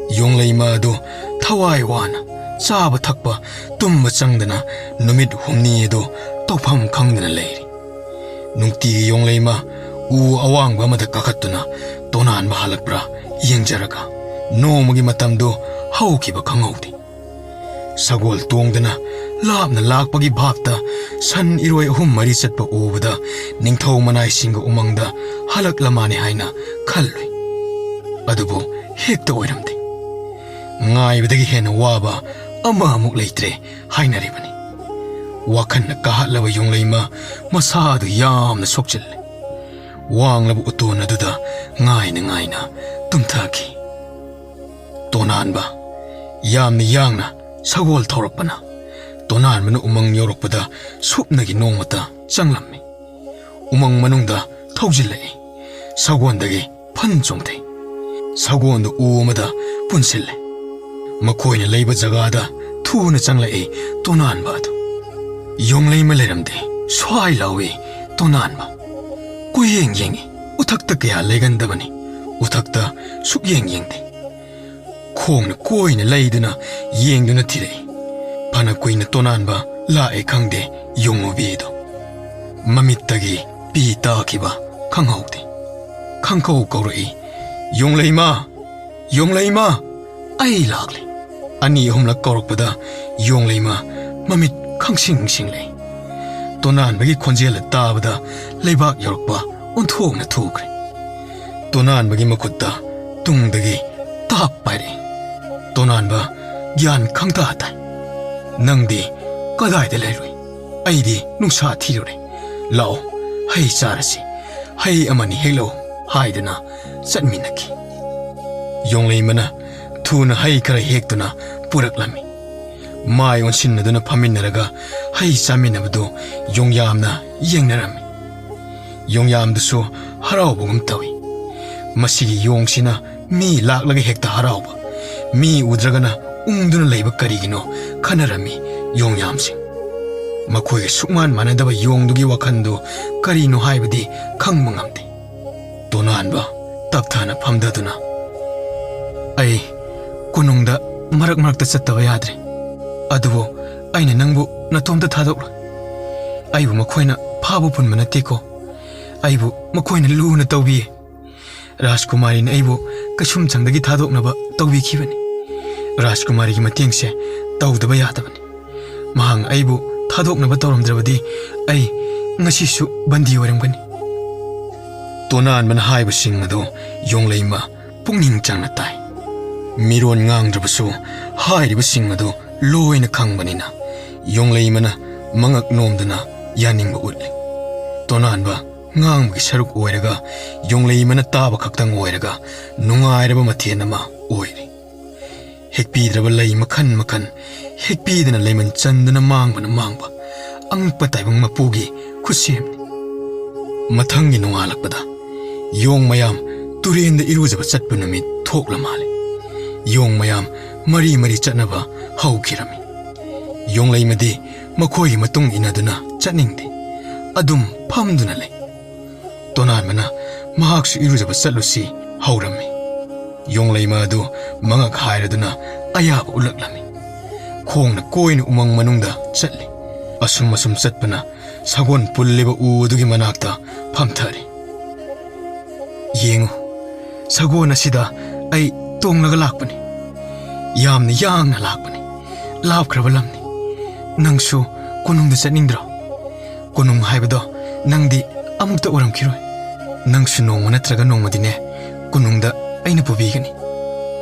ꯌꯣꯡꯂꯩꯃ ꯑꯗꯨ ꯊꯋꯥꯏ ꯋꯥꯅ ꯆꯥꯕ ꯊꯛꯄ ꯇꯨꯝꯕ ꯆꯪꯗꯅ ꯅꯨꯃꯤꯠ ꯍꯨꯝꯅꯤ ꯑꯗꯨ ꯇꯧꯐꯝ ꯈꯪꯗꯅ ꯂꯩꯔꯤ꯫ ꯅꯨꯡꯇꯤꯒꯤ ꯌꯣꯡꯂꯩꯃ ꯎ ꯑꯋꯥꯡꯕ ꯑꯃꯗ ꯀꯥꯈꯠꯇꯨꯅ ꯇꯣꯅꯥꯟꯕ ꯍꯜꯂꯛꯄ꯭ꯔꯥ ꯌꯦꯡꯖꯔꯒ ꯅꯣꯡꯃꯒꯤ ꯃꯇꯝꯗꯨ ꯍꯧꯈꯤꯕ ꯈꯪꯍꯧꯗꯦ꯫ ꯁꯒꯣꯜ ꯇꯣꯡꯗꯅ ꯂꯥꯞꯅ ꯂꯥꯛꯄꯒꯤ ꯚꯥꯞꯇ ꯁꯟ ꯏꯔꯣꯏ ꯑꯍꯨꯝ ꯃꯔꯤ ꯆꯠꯄ ꯎꯕꯗ ꯅꯤꯡꯊꯧ ꯃꯅꯥꯏꯁꯤꯡꯒ ꯎꯃꯪꯗ ꯍꯜꯂꯛꯂ ꯃꯥꯅꯦ ꯍꯥꯏꯅ ꯈꯜꯂꯨꯏ꯫ ꯑꯗꯨꯕꯨ ꯍꯦꯛꯇ ꯑꯣꯏꯔꯝꯗꯦ꯫ ꯉꯥꯏꯕꯗꯒꯤ ꯍꯦꯟꯅ ꯋꯥꯕ ꯑꯃ ꯑꯃꯨꯛ ꯂꯩꯇ꯭ꯔꯦ ꯍꯥꯏꯅꯔꯤꯕꯅꯤ꯫ ꯋꯥꯈꯜꯅ ꯀꯥꯍꯠꯂꯕ ꯌꯣꯡꯂꯩꯃ ꯃꯁꯥꯗꯨ ꯌꯥꯝꯅ ꯁꯣꯛꯆꯤꯜꯂꯦ꯫ ꯋꯥꯡꯂꯕ ꯎꯇꯣꯟ ꯑꯗꯨꯗ ꯉꯥꯏꯅ ꯉꯥꯏꯅ ꯇꯨꯝꯊꯈꯤ꯫ ꯇꯣꯅꯥꯟꯕ ꯌꯥꯝꯅ ꯌꯥꯡꯅ ꯁꯒꯣꯜ ꯊꯧꯔꯛꯄꯅ ꯇꯣꯅꯥꯟꯕꯅ ꯎꯃꯪ ꯌꯧꯔꯛꯄꯗ ꯁꯨꯞꯅꯒꯤ ꯅꯣꯡꯃꯇ ꯆꯪꯂꯝꯃꯤ꯫ ꯎꯃꯪ ꯃꯅꯨꯡꯗ ꯊꯧꯖꯤꯜꯂꯛꯏ꯫ ꯁꯒꯣꯜꯗꯒꯤ ꯐꯟ ꯆꯣꯡꯊꯩ꯫ ꯁꯒꯣꯜꯗꯨ ꯎ ꯑꯃꯗ ꯄꯨꯟꯁꯤꯜꯂꯦ꯫ ꯃꯈꯣꯏꯅ ꯂꯩꯕ ꯖꯒꯥꯗ ꯊꯨꯅ ꯆꯪꯂꯛꯏ ꯇꯣꯅꯥꯟꯕ ꯑꯗꯨ꯫ ꯌꯣꯡꯂꯩꯃ ꯂꯩꯔꯝꯗꯦ꯫ ꯁ꯭ꯋꯥꯏ ꯂꯥꯎꯏ ꯇꯣꯅꯥꯟꯕ꯫ ꯀꯣꯏꯌꯦꯡ ꯌꯦꯡꯉꯤ꯫ ꯎꯊꯛꯇ ꯀꯌꯥ ꯂꯩꯒꯟꯗꯕꯅꯤ꯫ ꯎꯊꯛꯇ ꯁꯨꯛꯌꯦꯡ ꯌꯦꯡꯗꯦ꯫ ꯈꯣꯡꯅ ꯀꯣꯏꯅ ꯂꯩꯗꯨꯅ ꯌꯦꯡꯗꯨꯅ ꯊꯤꯔꯛꯏ꯫ ꯐꯅ ꯀꯨꯏꯅ ꯇꯣꯅꯥꯟꯕ ꯂꯥꯛꯑꯦ ꯈꯪꯗꯦ ꯌꯣꯡꯉꯨꯕꯤꯗꯣ꯫ ꯃꯃꯤꯠꯇꯒꯤ ꯄꯤ ꯇꯥꯈꯤꯕ ꯈꯪꯍꯧꯗꯦ꯫ ꯈꯪꯀꯧ ꯀꯧꯔꯛꯏ, "ꯌꯣꯡꯂꯩꯃ! ꯌꯣꯡꯂꯩꯃ! ꯑꯩ ꯂꯥꯛꯂꯦ!" ꯑꯅꯤ ꯑꯍꯨꯝꯂꯛ ꯀꯧꯔꯛꯄꯗ ꯌꯣꯡꯂꯩꯃ ꯃꯃꯤꯠ ꯈꯪꯁꯤꯡ ꯁꯤꯡꯂꯦ꯫ ꯇꯣꯅꯥꯟꯕꯒꯤ ꯈꯣꯟꯖꯦꯜ ꯇꯥꯕꯗ ꯂꯩꯕꯥꯛ ꯌꯧꯔꯛꯄ ꯑꯣꯟꯊꯣꯛꯅ ꯊꯨꯈ꯭ꯔꯦ꯫ ꯇꯣꯅꯥꯟꯕꯒꯤ ꯃꯈꯨꯠꯇ ꯇꯨꯡꯗꯒꯤ ꯇꯥꯞ ꯄꯥꯏꯔꯛꯏ꯫ ꯇꯣꯅꯥꯟꯕ ꯒ꯭ꯌꯥꯟ ꯈꯪꯇꯥ ꯇꯥꯏ꯫ "ꯅꯪꯗꯤ ꯀꯗꯥꯏꯗ ꯂꯩꯔꯨꯏ? ꯑꯩꯗꯤ ꯅꯨꯡꯁꯥ ꯊꯤꯔꯨꯔꯦ꯫ ꯂꯥꯛꯑꯣ, ꯍꯩ ꯆꯥꯔꯁꯤ꯫ ꯍꯩ ꯑꯃꯅꯤ ꯍꯦꯛꯂꯛꯎ" ꯍꯥꯏꯗꯨꯅ ꯆꯠꯃꯤꯟꯅꯈꯤ꯫ ꯌꯣꯡꯂꯩꯃꯅ ꯊꯨꯅ ꯍꯩ ꯈꯔ ꯍꯦꯛꯇꯨꯅ ꯄꯨꯔꯛꯂꯝꯃꯤ꯫ ꯃꯥꯏ ꯑꯣꯟꯁꯤꯟꯅꯗꯨꯅ ꯐꯝꯃꯤꯟꯅꯔꯒ ꯍꯩ ꯆꯥꯃꯤꯟꯅꯕꯗꯨ ꯌꯣꯡꯌꯥꯝꯅ ꯌꯦꯡꯅꯔꯝꯃꯤ꯫ ꯌꯣꯡꯌꯥꯝꯗꯨꯁꯨ ꯍꯔꯥꯎꯕꯒꯨꯝ ꯇꯧꯏ꯫ "ꯃꯁꯤꯒꯤ ꯌꯣꯡꯁꯤꯅ ꯃꯤ ꯂꯥꯛꯂꯒ ꯍꯦꯛꯇ ꯍꯔꯥꯎꯕ, ꯃꯤ ꯎꯗ꯭ꯔꯒꯅ ꯎꯪꯗꯨꯅ ꯂꯩꯕ ꯀꯔꯤꯒꯤꯅꯣ?" ꯈꯟꯅꯔꯝꯃꯤ ꯌꯣꯡꯌꯥꯝꯁꯤꯡ꯫ ꯃꯈꯣꯏꯒ ꯁꯨꯛꯃꯥꯟ ꯃꯥꯟꯅꯗꯕ ꯌꯣꯡꯗꯨꯒꯤ ꯋꯥꯈꯜꯗꯨ ꯀꯔꯤꯅꯣ ꯍꯥꯏꯕꯗꯤ ꯈꯪꯕ ꯉꯝꯗꯦ꯫ ꯇꯣꯅꯥꯟꯕ ꯇꯞꯊꯅ ꯐꯝꯊꯗꯨꯅ, "ꯑꯩ ꯀꯣꯅꯨꯡꯗ ꯃꯔꯛ ꯃꯔꯛꯇ ꯆꯠꯇꯕ ꯌꯥꯗ꯭ꯔꯦ꯫ ꯑꯗꯨꯕꯨ ꯑꯩꯅ ꯅꯪꯕꯨ ꯅꯇꯣꯝꯇ ꯊꯥꯗꯣꯛꯂꯣꯏ꯫ ꯑꯩꯕꯨ ꯃꯈꯣꯏꯅ ꯐꯥꯕ ꯄꯨꯟꯕ ꯅꯠꯇꯦꯀꯣ꯫ ꯑꯩꯕꯨ ꯃꯈꯣꯏꯅ ꯂꯨꯅ ꯇꯧꯕꯤꯌꯦ꯫ ꯔꯥꯖꯀꯨꯃꯥꯔꯤꯅ ꯑꯩꯕꯨ ꯀꯩꯁꯨꯝꯁꯪꯗꯒꯤ ꯊꯥꯗꯣꯛꯅꯕ ꯇꯧꯕꯤꯈꯤꯕꯅꯤ꯫ ꯔꯥꯖꯀꯨꯃꯥꯔꯤꯒꯤ ꯃꯇꯦꯡꯁꯦ ꯇꯧꯗꯕ ꯌꯥꯗꯕꯅꯤ꯫ ꯃꯍꯥꯛꯅ ꯑꯩꯕꯨ ꯊꯥꯗꯣꯛꯅꯕ ꯇꯧꯔꯝꯗ꯭ꯔꯕꯗꯤ ꯑꯩ ꯉꯁꯤꯁꯨ ꯕꯟꯗꯤ ꯑꯣꯏꯔꯝꯒꯅꯤ꯫ ꯇꯣꯅꯥꯟꯕꯅ ꯍꯥꯏꯕꯁꯤꯡ ꯑꯗꯨ ꯌꯣꯡꯂꯩꯃ ꯄꯨꯛꯅꯤꯡ ꯆꯪꯅ ꯇꯥꯏ꯫ ꯃꯤꯔꯣꯟ ꯉꯥꯡꯗ꯭ꯔꯕꯁꯨ ꯍꯥꯏꯔꯤꯕꯁꯤꯡ ꯑꯗꯨ ꯂꯣꯏꯅ ꯈꯪꯕꯅꯤꯅ ꯌꯣꯡꯂꯩꯃꯅ ꯃꯉꯛ ꯅꯣꯝꯗꯨꯅ ꯌꯥꯅꯤꯡꯕ ꯎꯠꯂꯤ꯫ ꯇꯣꯅꯥꯟꯕ ꯉꯥꯡꯕꯒꯤ ꯁꯔꯨꯛ ꯑꯣꯏꯔꯒ ꯌꯣꯡꯂꯩꯃꯅ ꯇꯥꯕ ꯈꯛꯇꯪ ꯑꯣꯏꯔꯒ ꯅꯨꯡꯉꯥꯏꯔꯕ ꯃꯊꯦꯜ ꯑꯃ ꯑꯣꯏꯔꯤ꯫ ꯍꯦꯛꯄꯤꯗ꯭ꯔꯕ ꯂꯩ ꯃꯈꯜ ꯃꯈꯜ ꯍꯦꯛꯄꯤꯗꯅ ꯂꯩꯃꯟ ꯆꯟꯗꯅ ꯃꯥꯡꯕꯅ ꯃꯥꯡꯕ ꯑꯉꯛꯄ ꯇꯥꯏꯕꯪ ꯃꯄꯨꯒꯤ ꯈꯨꯠꯁꯦꯝꯅꯤ꯫ ꯃꯊꯪꯒꯤ ꯅꯣꯡꯉꯥꯜꯂꯛꯄꯗ ꯌꯣꯡ ꯃꯌꯥꯝ ꯇꯨꯔꯦꯟꯗ ꯏꯔꯨꯖꯕ ꯆꯠꯄ ꯅꯨꯃꯤꯠ ꯊꯣꯛꯂ ꯃꯥꯜꯂꯦ꯫ ꯌꯣꯡ ꯃꯌꯥꯝ ꯃꯔꯤ ꯃꯔꯤ ꯆꯠꯅꯕ ꯍꯧꯈꯤꯔꯝꯃꯤ꯫ ꯌꯣꯡꯂꯩꯃꯗꯤ ꯃꯈꯣꯏꯒꯤ ꯃꯇꯨꯡ ꯏꯟꯅꯗꯨꯅ ꯆꯠꯅꯤꯡꯗꯦ꯫ ꯑꯗꯨꯝ ꯐꯝꯗꯨꯅ ꯂꯩ꯫ ꯇꯣꯅꯥꯟꯕꯅ ꯃꯍꯥꯛꯁꯨ ꯏꯔꯨꯖꯕ ꯆꯠꯂꯨꯁꯤ ꯍꯧꯔꯝꯃꯤ꯫ ꯌꯣꯡꯂꯩꯃ ꯑꯗꯨ ꯃꯉꯛ ꯍꯥꯏꯔꯗꯨꯅ ꯑꯌꯥꯕ ꯎꯠꯂꯛꯂꯝꯃꯤ꯫ ꯈꯣꯡꯅ ꯀꯣꯏꯅ ꯎꯃꯪ ꯃꯅꯨꯡꯗ ꯆꯠꯂꯤ꯫ ꯑꯁꯨꯝ ꯑꯁꯨꯝ ꯆꯠꯄꯅ ꯁꯒꯣꯜ ꯄꯨꯜꯂꯤꯕ ꯎ ꯑꯗꯨꯒꯤ ꯃꯅꯥꯛꯇ ꯐꯝꯊꯔꯦ꯫ "ꯌꯦꯡꯉꯨ, ꯁꯒꯣꯜ ꯑꯁꯤꯗ ꯑꯩ ꯇꯣꯡꯂꯒ ꯂꯥꯛꯄꯅꯤ꯫ ꯌꯥꯝꯅ ꯌꯥꯡꯅ ꯂꯥꯛꯄꯅꯤ꯫ ꯂꯥꯞꯈ꯭ꯔꯕ ꯂꯝꯅꯤ꯫ ꯅꯪꯁꯨ ꯀꯣꯅꯨꯡꯗ ꯆꯠꯅꯤꯡꯗ꯭ꯔꯣ? ꯀꯣꯅꯨꯡ ꯍꯥꯏꯕꯗꯣ ꯅꯪꯗꯤ ꯑꯃꯨꯛꯇ ꯎꯔꯝꯈꯤꯔꯣꯏ꯫ ꯅꯪꯁꯨ ꯅꯣꯡꯃ ꯅꯠꯇ꯭ꯔꯒ ꯅꯣꯡꯃꯗꯤꯅꯦ ꯀꯣꯅꯨꯡꯗ ꯑꯩꯅ ꯄꯨꯕꯤꯒꯅꯤ꯫"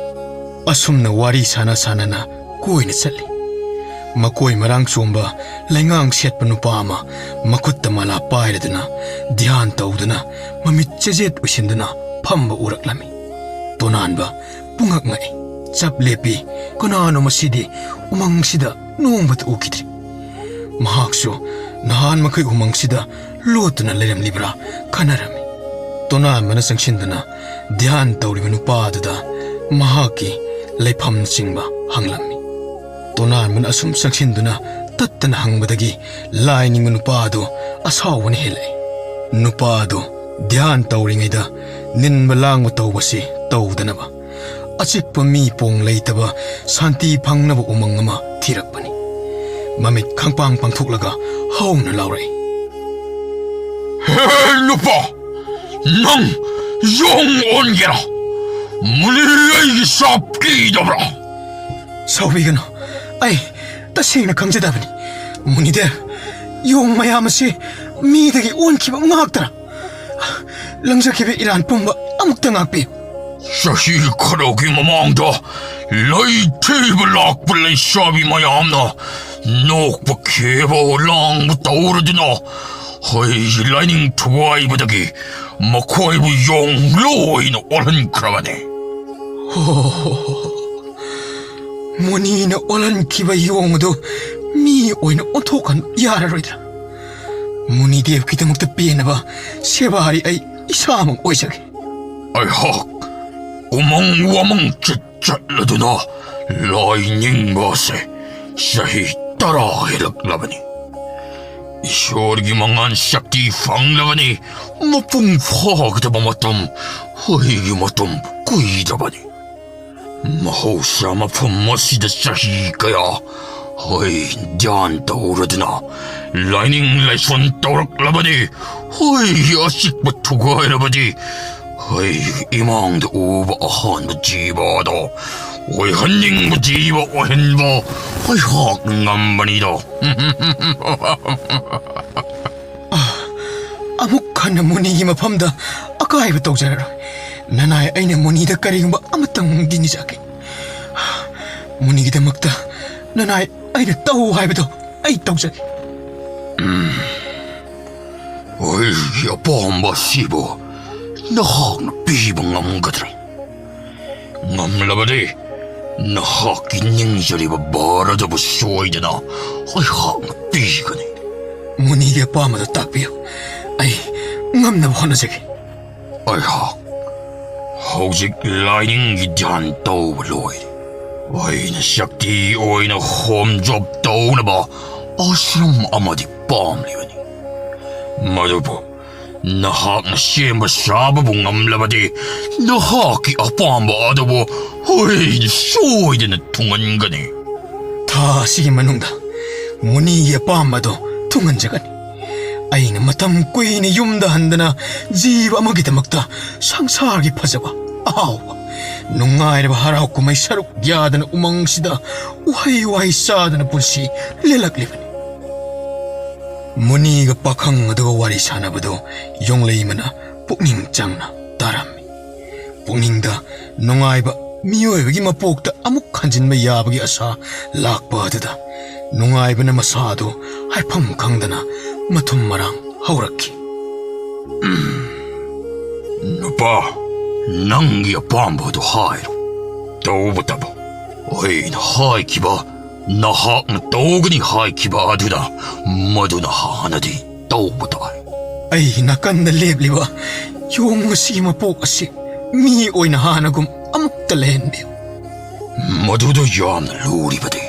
ꯑꯁꯨꯝꯅ ꯋꯥꯔꯤ ꯁꯥꯟꯅ ꯁꯥꯟꯅꯅ ꯀꯣꯏꯅ ꯆꯠꯂꯤ꯫ ꯃꯀꯣꯏ ꯃꯔꯥꯡ ꯆꯣꯝꯕ ꯂꯩꯉꯥꯡ ꯁꯦꯠꯄ ꯅꯨꯄꯥ ꯑꯃ ꯃꯈꯨꯠꯇ ꯃꯂꯥ ꯄꯥꯏꯔꯗꯨꯅ ꯙ꯭ꯌꯥꯟ ꯇꯧꯗꯨꯅ ꯃꯃꯤꯠ ꯆꯦꯖꯦꯠ ꯎꯏꯁꯤꯟꯗꯨꯅ ꯐꯝꯕ ꯎꯔꯛꯂꯝꯃꯤ꯫ ꯇꯣꯅꯥꯟꯕ ꯄꯨꯡꯉꯛ ꯉꯛꯏ꯫ ꯆꯞ ꯂꯦꯞꯄꯤ꯫ ꯀꯅꯥꯅꯣ ꯃꯁꯤꯗꯤ? ꯎꯃꯪꯁꯤꯗ ꯅꯣꯡꯃꯇ ꯎꯈꯤꯗ꯭ꯔꯤ꯫ ꯃꯍꯥꯛꯁꯨ ꯅꯍꯥꯟ ꯃꯈꯩ ꯎꯃꯪꯁꯤꯗ ꯂꯣꯠꯇꯨꯅ ꯂꯩꯔꯝꯂꯤꯕ꯭ꯔꯥ ꯈꯟꯅꯔꯝꯃꯤ꯫ ꯇꯣꯅꯥꯟꯕꯅ ꯆꯪꯁꯤꯟꯗꯨꯅ ꯙ꯭ꯌꯥꯟ ꯇꯧꯔꯤꯕ ꯅꯨꯄꯥ ꯑꯗꯨꯗ ꯃꯍꯥꯛꯀꯤ ꯂꯩꯐꯝꯅꯆꯤꯡꯕ ꯍꯪꯂꯝꯃꯤ꯫ ꯇꯣꯅꯥꯟꯕꯅ ꯑꯁꯨꯝ ꯆꯪꯁꯤꯟꯗꯨꯅ ꯇꯠꯇꯅ ꯍꯪꯕꯗꯒꯤ ꯂꯥꯏ ꯅꯤꯡꯕ ꯅꯨꯄꯥ ꯑꯗꯨ ꯑꯁꯥꯎꯕꯅ ꯍꯦꯜꯂꯛꯏ꯫ ꯅꯨꯄꯥ ꯑꯗꯨ ꯙ꯭ꯌꯥꯟ ꯇꯧꯔꯤꯉꯩꯗ ꯅꯤꯟꯕ ꯂꯥꯡꯕ ꯇꯧꯕꯁꯤ ꯇꯧꯗꯅꯕ ꯑꯆꯤꯛꯄ ꯃꯤ ꯄꯣꯡ ꯂꯩꯇꯕ ꯁꯥꯟꯇꯤ ꯐꯪꯅꯕ ꯎꯃꯪ ꯑꯃ ꯊꯤꯔꯛꯄꯅꯤ꯫ ꯃꯃꯤꯠ ꯈꯪꯄꯥꯡ ꯄꯥꯡꯊꯣꯛꯂꯒ ꯍꯧꯅ ꯂꯥꯎꯔꯛꯏ꯫ "ꯍꯦ, ꯅꯨꯄꯥ! ꯅꯪ ꯌꯣꯡ ꯑꯣꯟꯒꯦꯔꯥ? ꯃꯨꯅꯤ ꯑꯩꯒꯤ ꯁꯥꯞ ꯀꯤꯗꯕ꯭ꯔꯥ?" "ꯁꯥꯎꯕꯤꯒꯅꯨ, ꯑꯩ ꯇꯁꯦꯡꯅ ꯈꯪꯖꯗꯕꯅꯤ꯫ ꯃꯨꯅꯤꯗꯦꯕ, ꯌꯣꯡ ꯃꯌꯥꯝ ꯑꯁꯤ ꯃꯤꯗꯒꯤ ꯑꯣꯟꯈꯤꯕ ꯉꯥꯛꯇꯔꯥ? ꯂꯪꯖꯈꯤꯕ ꯏꯔꯥꯟ ꯄꯨꯝꯕ ꯑꯃꯨꯛꯇ ꯉꯥꯛꯄꯤꯌꯨ꯫" "ꯆꯍꯤ ꯈꯔꯒꯤ ꯃꯃꯥꯡꯗ ꯂꯩꯊꯤꯕ ꯂꯥꯛꯄ ꯂꯩꯁꯥꯕꯤ ꯃꯌꯥꯝꯅ ꯅꯣꯛꯄ ꯈꯦꯕ ꯂꯥꯡꯕ ꯇꯧꯔꯗꯨꯅ ꯑꯩꯒꯤ ꯂꯥꯏꯅꯤꯡ ꯊꯨꯒꯥꯏꯕꯗꯒꯤ ꯃꯈꯣꯏꯕꯨ ꯌꯣꯡ ꯂꯣꯏꯅ ꯑꯣꯜꯍꯟꯈ꯭ꯔꯕꯅꯤ꯫" "ꯍꯣ, ꯃꯨꯅꯤꯅ ꯑꯣꯜꯍꯟꯈꯤꯕ ꯌꯣꯡ ꯑꯗꯨ ꯃꯤ ꯑꯣꯏꯅ ꯑꯣꯟꯊꯣꯛꯍꯟꯕ ꯌꯥꯔꯔꯣꯏꯗ꯭ꯔꯥ? ꯃꯨꯅꯤꯗꯦꯕꯀꯤꯗꯃꯛꯇ ꯄꯦꯟꯅꯕ ꯁꯦꯕꯥꯔꯤ ꯑꯩ ꯏꯁꯥꯃꯛ ꯑꯣꯏꯖꯒꯦ꯫" ꯑꯩꯍꯥꯛ ꯎꯃꯪ ꯋꯥꯃꯪ ꯆꯠ ꯆꯠꯂꯗꯨꯅ ꯂꯥꯏ ꯅꯤꯡꯕ ꯑꯁꯦ ꯆꯍꯤ ꯇꯔꯥ ꯍꯦꯜꯂꯛꯂꯕꯅꯤ꯫ ꯏꯁꯣꯔꯒꯤ ꯃꯉꯥꯜ ꯁꯛꯇꯤ ꯐꯪꯂꯕꯅꯤ꯫ ꯃꯄꯨꯡ ꯐꯥꯒꯗꯕ ꯃꯇꯝ, ꯑꯩꯒꯤ ꯃꯇꯝ ꯀꯨꯏꯗꯕꯅꯤ꯫ ꯃꯍꯧꯁꯥ ꯃꯐꯝ ꯑꯁꯤꯗ ꯆꯍꯤ ꯀꯌꯥ ꯑꯩ ꯙ꯭ꯌꯥꯟ ꯇꯧꯔꯗꯨꯅ ꯂꯥꯏꯅꯤꯡ ꯂꯥꯏꯁꯣꯟ ꯇꯧꯔꯛꯂꯕꯅꯤ꯫ ꯑꯩꯒꯤ ꯑꯆꯤꯛꯄ ꯊꯨꯒꯥꯏꯔꯕꯗꯤ ꯑꯩꯒꯤ ꯏꯃꯥꯡꯗ ꯎꯕ ꯑꯍꯥꯟꯕ ꯖꯤꯕ ꯑꯗꯣ ꯑꯣꯏꯍꯟꯅꯤꯡꯕ ꯖꯤꯕ ꯑꯣꯏꯍꯟꯕ ꯑꯩꯍꯥꯛꯅ ꯉꯝꯕꯅꯤꯗꯣ꯫ ꯑꯃꯨꯛ ꯍꯟꯅ ꯃꯨꯅꯤꯒꯤ ꯃꯐꯝꯗ ꯑꯀꯥꯏꯕ ꯇꯧꯖꯔꯔꯣꯏ꯫ ꯅꯅꯥꯏ, ꯑꯩꯅ ꯃꯨꯅꯤꯗ ꯀꯔꯤꯒꯨꯝꯕ ꯑꯃꯇꯪꯗꯤ ꯅꯤꯖꯒꯦ꯫ ꯃꯨꯅꯤꯒꯤꯗꯃꯛꯇ ꯅꯅꯥꯏ ꯑꯩꯅ ꯇꯧ ꯍꯥꯏꯕꯗꯣ ꯑꯩ ꯇꯧꯖꯒꯦ꯫ ꯎꯝ꯫ ꯑꯩꯒꯤ ꯑꯄꯥꯝꯕ ꯑꯁꯤꯕꯨ ꯅꯍꯥꯛꯅ ꯄꯤꯕ ꯉꯝꯒꯗ꯭ꯔꯥ? ꯉꯝꯂꯕꯗꯤ ꯅꯍꯥꯛꯀꯤ ꯅꯤꯡꯖꯔꯤꯕ ꯚꯥꯔ ꯑꯗꯨꯕꯨ ꯁꯣꯏꯗꯅ ꯑꯩꯍꯥꯛꯅ ꯄꯤꯒꯅꯤ꯫ ꯃꯨꯅꯤꯒꯤ ꯑꯄꯥꯝꯕꯗꯨ ꯇꯥꯛꯄꯤꯌꯨ꯫ ꯑꯩ ꯉꯝꯅꯕ ꯍꯣꯠꯅꯖꯒꯦ꯫ ꯑꯩꯍꯥꯛ ꯍꯧꯖꯤꯛ ꯂꯥꯏꯅꯤꯡꯒꯤ ꯙ꯭ꯌꯥꯟ ꯇꯧꯕ ꯂꯣꯏꯔꯦ꯫ ꯑꯩꯅ ꯁꯛꯇꯤ ꯑꯣꯏꯅ ꯍꯣꯝ ꯖꯣꯕ ꯇꯧꯅꯕ ꯑꯥꯁ꯭ꯔꯝ ꯑꯃꯗꯤ ꯄꯥꯝꯂꯤꯕꯅꯤ꯫ ꯃꯗꯨꯕꯨ ꯅꯍꯥꯛꯅ ꯁꯦꯝꯕ ꯁꯥꯕꯕꯨ ꯉꯝꯂꯕꯗꯤ, ꯅꯍꯥꯛꯀꯤ ꯑꯄꯥꯝꯕ ꯑꯗꯨꯕꯨ ꯑꯩꯅ ꯁꯣꯏꯗꯅ ꯊꯨꯡꯍꯟꯒꯅꯤ꯫ ꯊꯥ ꯑꯁꯤꯒꯤ ꯃꯅꯨꯡꯗ ꯃꯨꯅꯤꯒꯤ ꯑꯄꯥꯝꯕꯗꯣ ꯊꯨꯡꯍꯟꯖꯒꯅꯤ꯫ ꯑꯩꯅ ꯃꯇꯝ ꯀꯨꯏꯅ ꯌꯨꯝꯗ ꯍꯟꯗꯅ ꯖꯤꯕ ꯑꯃꯒꯤꯗꯃꯛꯇ ꯁꯪꯁꯥꯔꯒꯤ ꯐꯖꯕ, ꯑꯍꯥꯎꯕ, ꯅꯨꯡꯉꯥꯏꯔꯕ ꯍꯔꯥꯎ ꯀꯨꯝꯍꯩ ꯁꯔꯨꯛ ꯌꯥꯗꯅ ꯎꯃꯪꯁꯤꯗ ꯎꯍꯩ ꯋꯥꯍꯩ ꯆꯥꯗꯅ ꯄꯨꯟꯁꯤ ꯂꯦꯜꯂꯛꯂꯤꯕꯅꯤ꯫ ꯃꯨꯅꯤꯒ ꯄꯥꯈꯪ ꯑꯗꯨꯒ ꯋꯥꯔꯤ ꯁꯥꯟꯅꯕꯗꯨ ꯌꯣꯡꯂꯩꯃꯅ ꯄꯨꯛꯅꯤꯡ ꯆꯪꯅ ꯇꯥꯔꯝꯃꯤ꯫ ꯄꯨꯛꯅꯤꯡꯗ ꯅꯨꯡꯉꯥꯏꯕ, ꯃꯤꯑꯣꯏꯕꯒꯤ ꯃꯄꯣꯛꯇ ꯑꯃꯨꯛ ꯍꯟꯖꯤꯟꯕ ꯌꯥꯕꯒꯤ ꯑꯁꯥ ꯂꯥꯛꯄ ꯑꯗꯨꯗ ꯅꯨꯡꯉꯥꯏꯕꯅ ꯃꯁꯥꯗꯨ ꯍꯥꯏꯐꯝ ꯈꯪꯗꯅ ꯃꯊꯨꯝ ꯃꯔꯥꯡ ꯍꯧꯔꯛꯈꯤ꯫ ꯎꯝ, ꯅꯨꯄꯥ, ꯅꯪꯒꯤ ꯑꯄꯥꯝꯕ ꯑꯗꯨ ꯍꯥꯏꯔꯣ꯫ ꯇꯧꯕꯇꯕꯨ ꯑꯩꯅ ꯍꯥꯏꯈꯤꯕ, ꯅꯍꯥꯛꯅ ꯇꯧꯒꯅꯤ ꯍꯥꯏꯈꯤꯕ ꯑꯗꯨꯗ ꯃꯗꯨꯅ ꯍꯥꯟꯅꯗꯤ ꯇꯧꯕ ꯇꯥꯏ꯫ ꯑꯩꯒꯤ ꯅꯥꯀꯟꯗ ꯂꯦꯞꯂꯤꯕ ꯌꯣꯡ ꯑꯁꯤꯒꯤ ꯃꯄꯣꯛ ꯑꯁꯤ ꯃꯤ ꯑꯣꯏꯅ ꯍꯥꯟꯅꯒꯨꯝ ꯑꯃꯨꯛꯇ ꯂꯩꯍꯟꯕꯤꯌꯨ꯫ ꯃꯗꯨꯗ ꯌꯥꯝꯅ ꯂꯨꯔꯤꯕꯗꯤ,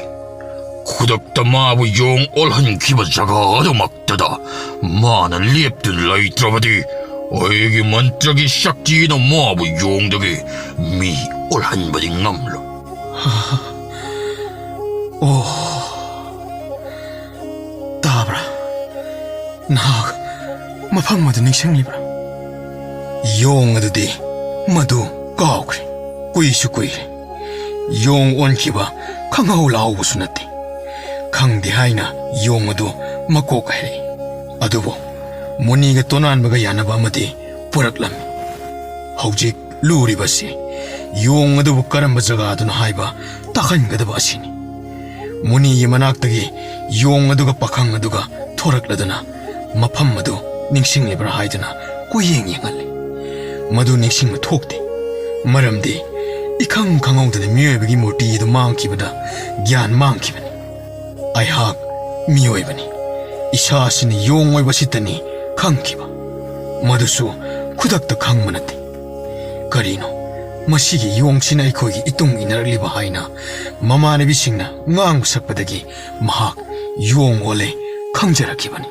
ꯈꯨꯗꯛꯇ ꯃꯥꯕꯨ ꯌꯣꯡ ꯑꯣꯜꯍꯟꯈꯤꯕ ꯖꯒꯥ ꯑꯗꯨꯃꯛꯇꯗ ꯃꯥꯅ ꯂꯦꯞꯇꯨꯅ ꯂꯩꯇ꯭ꯔꯕꯗꯤ, ꯑꯩꯒꯤ ꯃꯟꯇ꯭ꯔꯒꯤ ꯁꯛꯇꯤꯅ ꯃꯥꯕꯨ ꯌꯣꯡꯗꯒꯤ ꯃꯤ ꯑꯣꯜꯍꯟꯕꯗꯤ ꯉꯝꯂꯣꯏ꯫ ꯑꯣ, ꯇꯥꯕ꯭ꯔꯥ? ꯅꯍꯥꯛ ꯃꯐꯝ ꯑꯗꯨ ꯅꯤꯡꯁꯤꯡꯂꯤꯕ꯭ꯔꯥ? ꯌꯣꯡ ꯑꯗꯨꯗꯤ ꯃꯗꯨ ꯀꯥꯎꯈ꯭ꯔꯦ꯫ ꯀꯨꯏꯁꯨ ꯀꯨꯏꯔꯦ꯫ ꯌꯣꯡ ꯑꯣꯟꯈꯤꯕ ꯈꯪꯍꯧ ꯂꯥꯍꯧꯕꯁꯨ ꯅꯠꯇꯦ꯫ ꯈꯪꯗꯦ ꯍꯥꯏꯅ ꯌꯣꯡ ꯑꯗꯨ ꯃꯀꯣꯛ ꯍꯥꯏꯔꯛꯏ꯫ ꯑꯗꯨꯕꯨ ꯃꯨꯅꯤꯒ ꯇꯣꯅꯥꯟꯕꯒ ꯌꯥꯅꯕ ꯑꯃꯗꯤ ꯄꯨꯔꯛꯂꯝꯃꯤ꯫ ꯍꯧꯖꯤꯛ ꯂꯨꯔꯤꯕꯁꯤ ꯌꯣꯡ ꯑꯗꯨꯕꯨ ꯀꯔꯝꯕ ꯖꯒꯥꯗꯅꯣ ꯍꯥꯏꯕ ꯇꯥꯛꯍꯟꯒꯗꯕ ꯑꯁꯤꯅꯤ꯫ ꯃꯨꯅꯤꯒꯤ ꯃꯅꯥꯛꯇꯒꯤ ꯌꯣꯡ ꯑꯗꯨꯒ ꯄꯥꯈꯪ ꯑꯗꯨꯒ ꯊꯣꯔꯛꯂꯗꯨꯅ ꯃꯐꯝ ꯑꯗꯨ ꯅꯤꯡꯁꯤꯡꯂꯤꯕ꯭ꯔꯥ ꯍꯥꯏꯗꯨꯅ ꯀꯣꯏꯌꯦꯡ ꯌꯦꯡꯍꯜꯂꯤ꯫ ꯃꯗꯨ ꯅꯤꯡꯁꯤꯡꯕ ꯊꯣꯛꯇꯦ꯫ ꯃꯔꯝꯗꯤ ꯏꯈꯪ ꯈꯪꯍꯧꯗꯅ ꯃꯤꯑꯣꯏꯕꯒꯤ ꯃꯨꯔꯇꯤ ꯑꯗꯨ ꯃꯥꯡꯈꯤꯕꯗ ꯒ꯭ꯌꯥꯟ ꯃꯥꯡꯈꯤꯕꯅꯤ꯫ ꯑꯩꯍꯥꯛ ꯃꯤꯑꯣꯏꯕꯅꯤ꯫ ꯏꯁꯥꯁꯤꯅ ꯌꯣꯡ ꯑꯣꯏꯕꯁꯤꯇꯅꯤ ꯈꯪꯈꯤꯕ꯫ ꯃꯗꯨꯁꯨ ꯈꯨꯗꯛꯇ ꯈꯪꯕ ꯅꯠꯇꯦ꯫ ꯀꯔꯤꯅꯣ, ꯃꯁꯤꯒꯤ ꯌꯣꯡꯁꯤꯅ ꯑꯩꯈꯣꯏꯒꯤ ꯏꯇꯨꯡ ꯏꯟꯅꯔꯛꯂꯤꯕ ꯍꯥꯏꯅ ꯃꯃꯥꯟꯅꯕꯤꯁꯤꯡꯅ ꯉꯥꯡꯕ ꯁꯛꯄꯗꯒꯤ ꯃꯍꯥꯛ ꯌꯣꯡ ꯑꯣꯜꯂꯦ ꯈꯪꯖꯔꯛꯈꯤꯕꯅꯤ꯫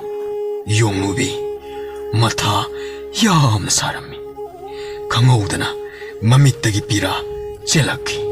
ꯌꯣꯡꯅꯨꯕꯤ, ꯃꯊꯥ ꯌꯥꯝꯅ ꯁꯥꯔꯝꯃꯤ꯫ ꯈꯪꯍꯧꯗꯅ ꯃꯃꯤꯠꯇꯒꯤ ꯄꯤꯔꯥ ꯆꯦꯜꯂꯛꯈꯤ꯫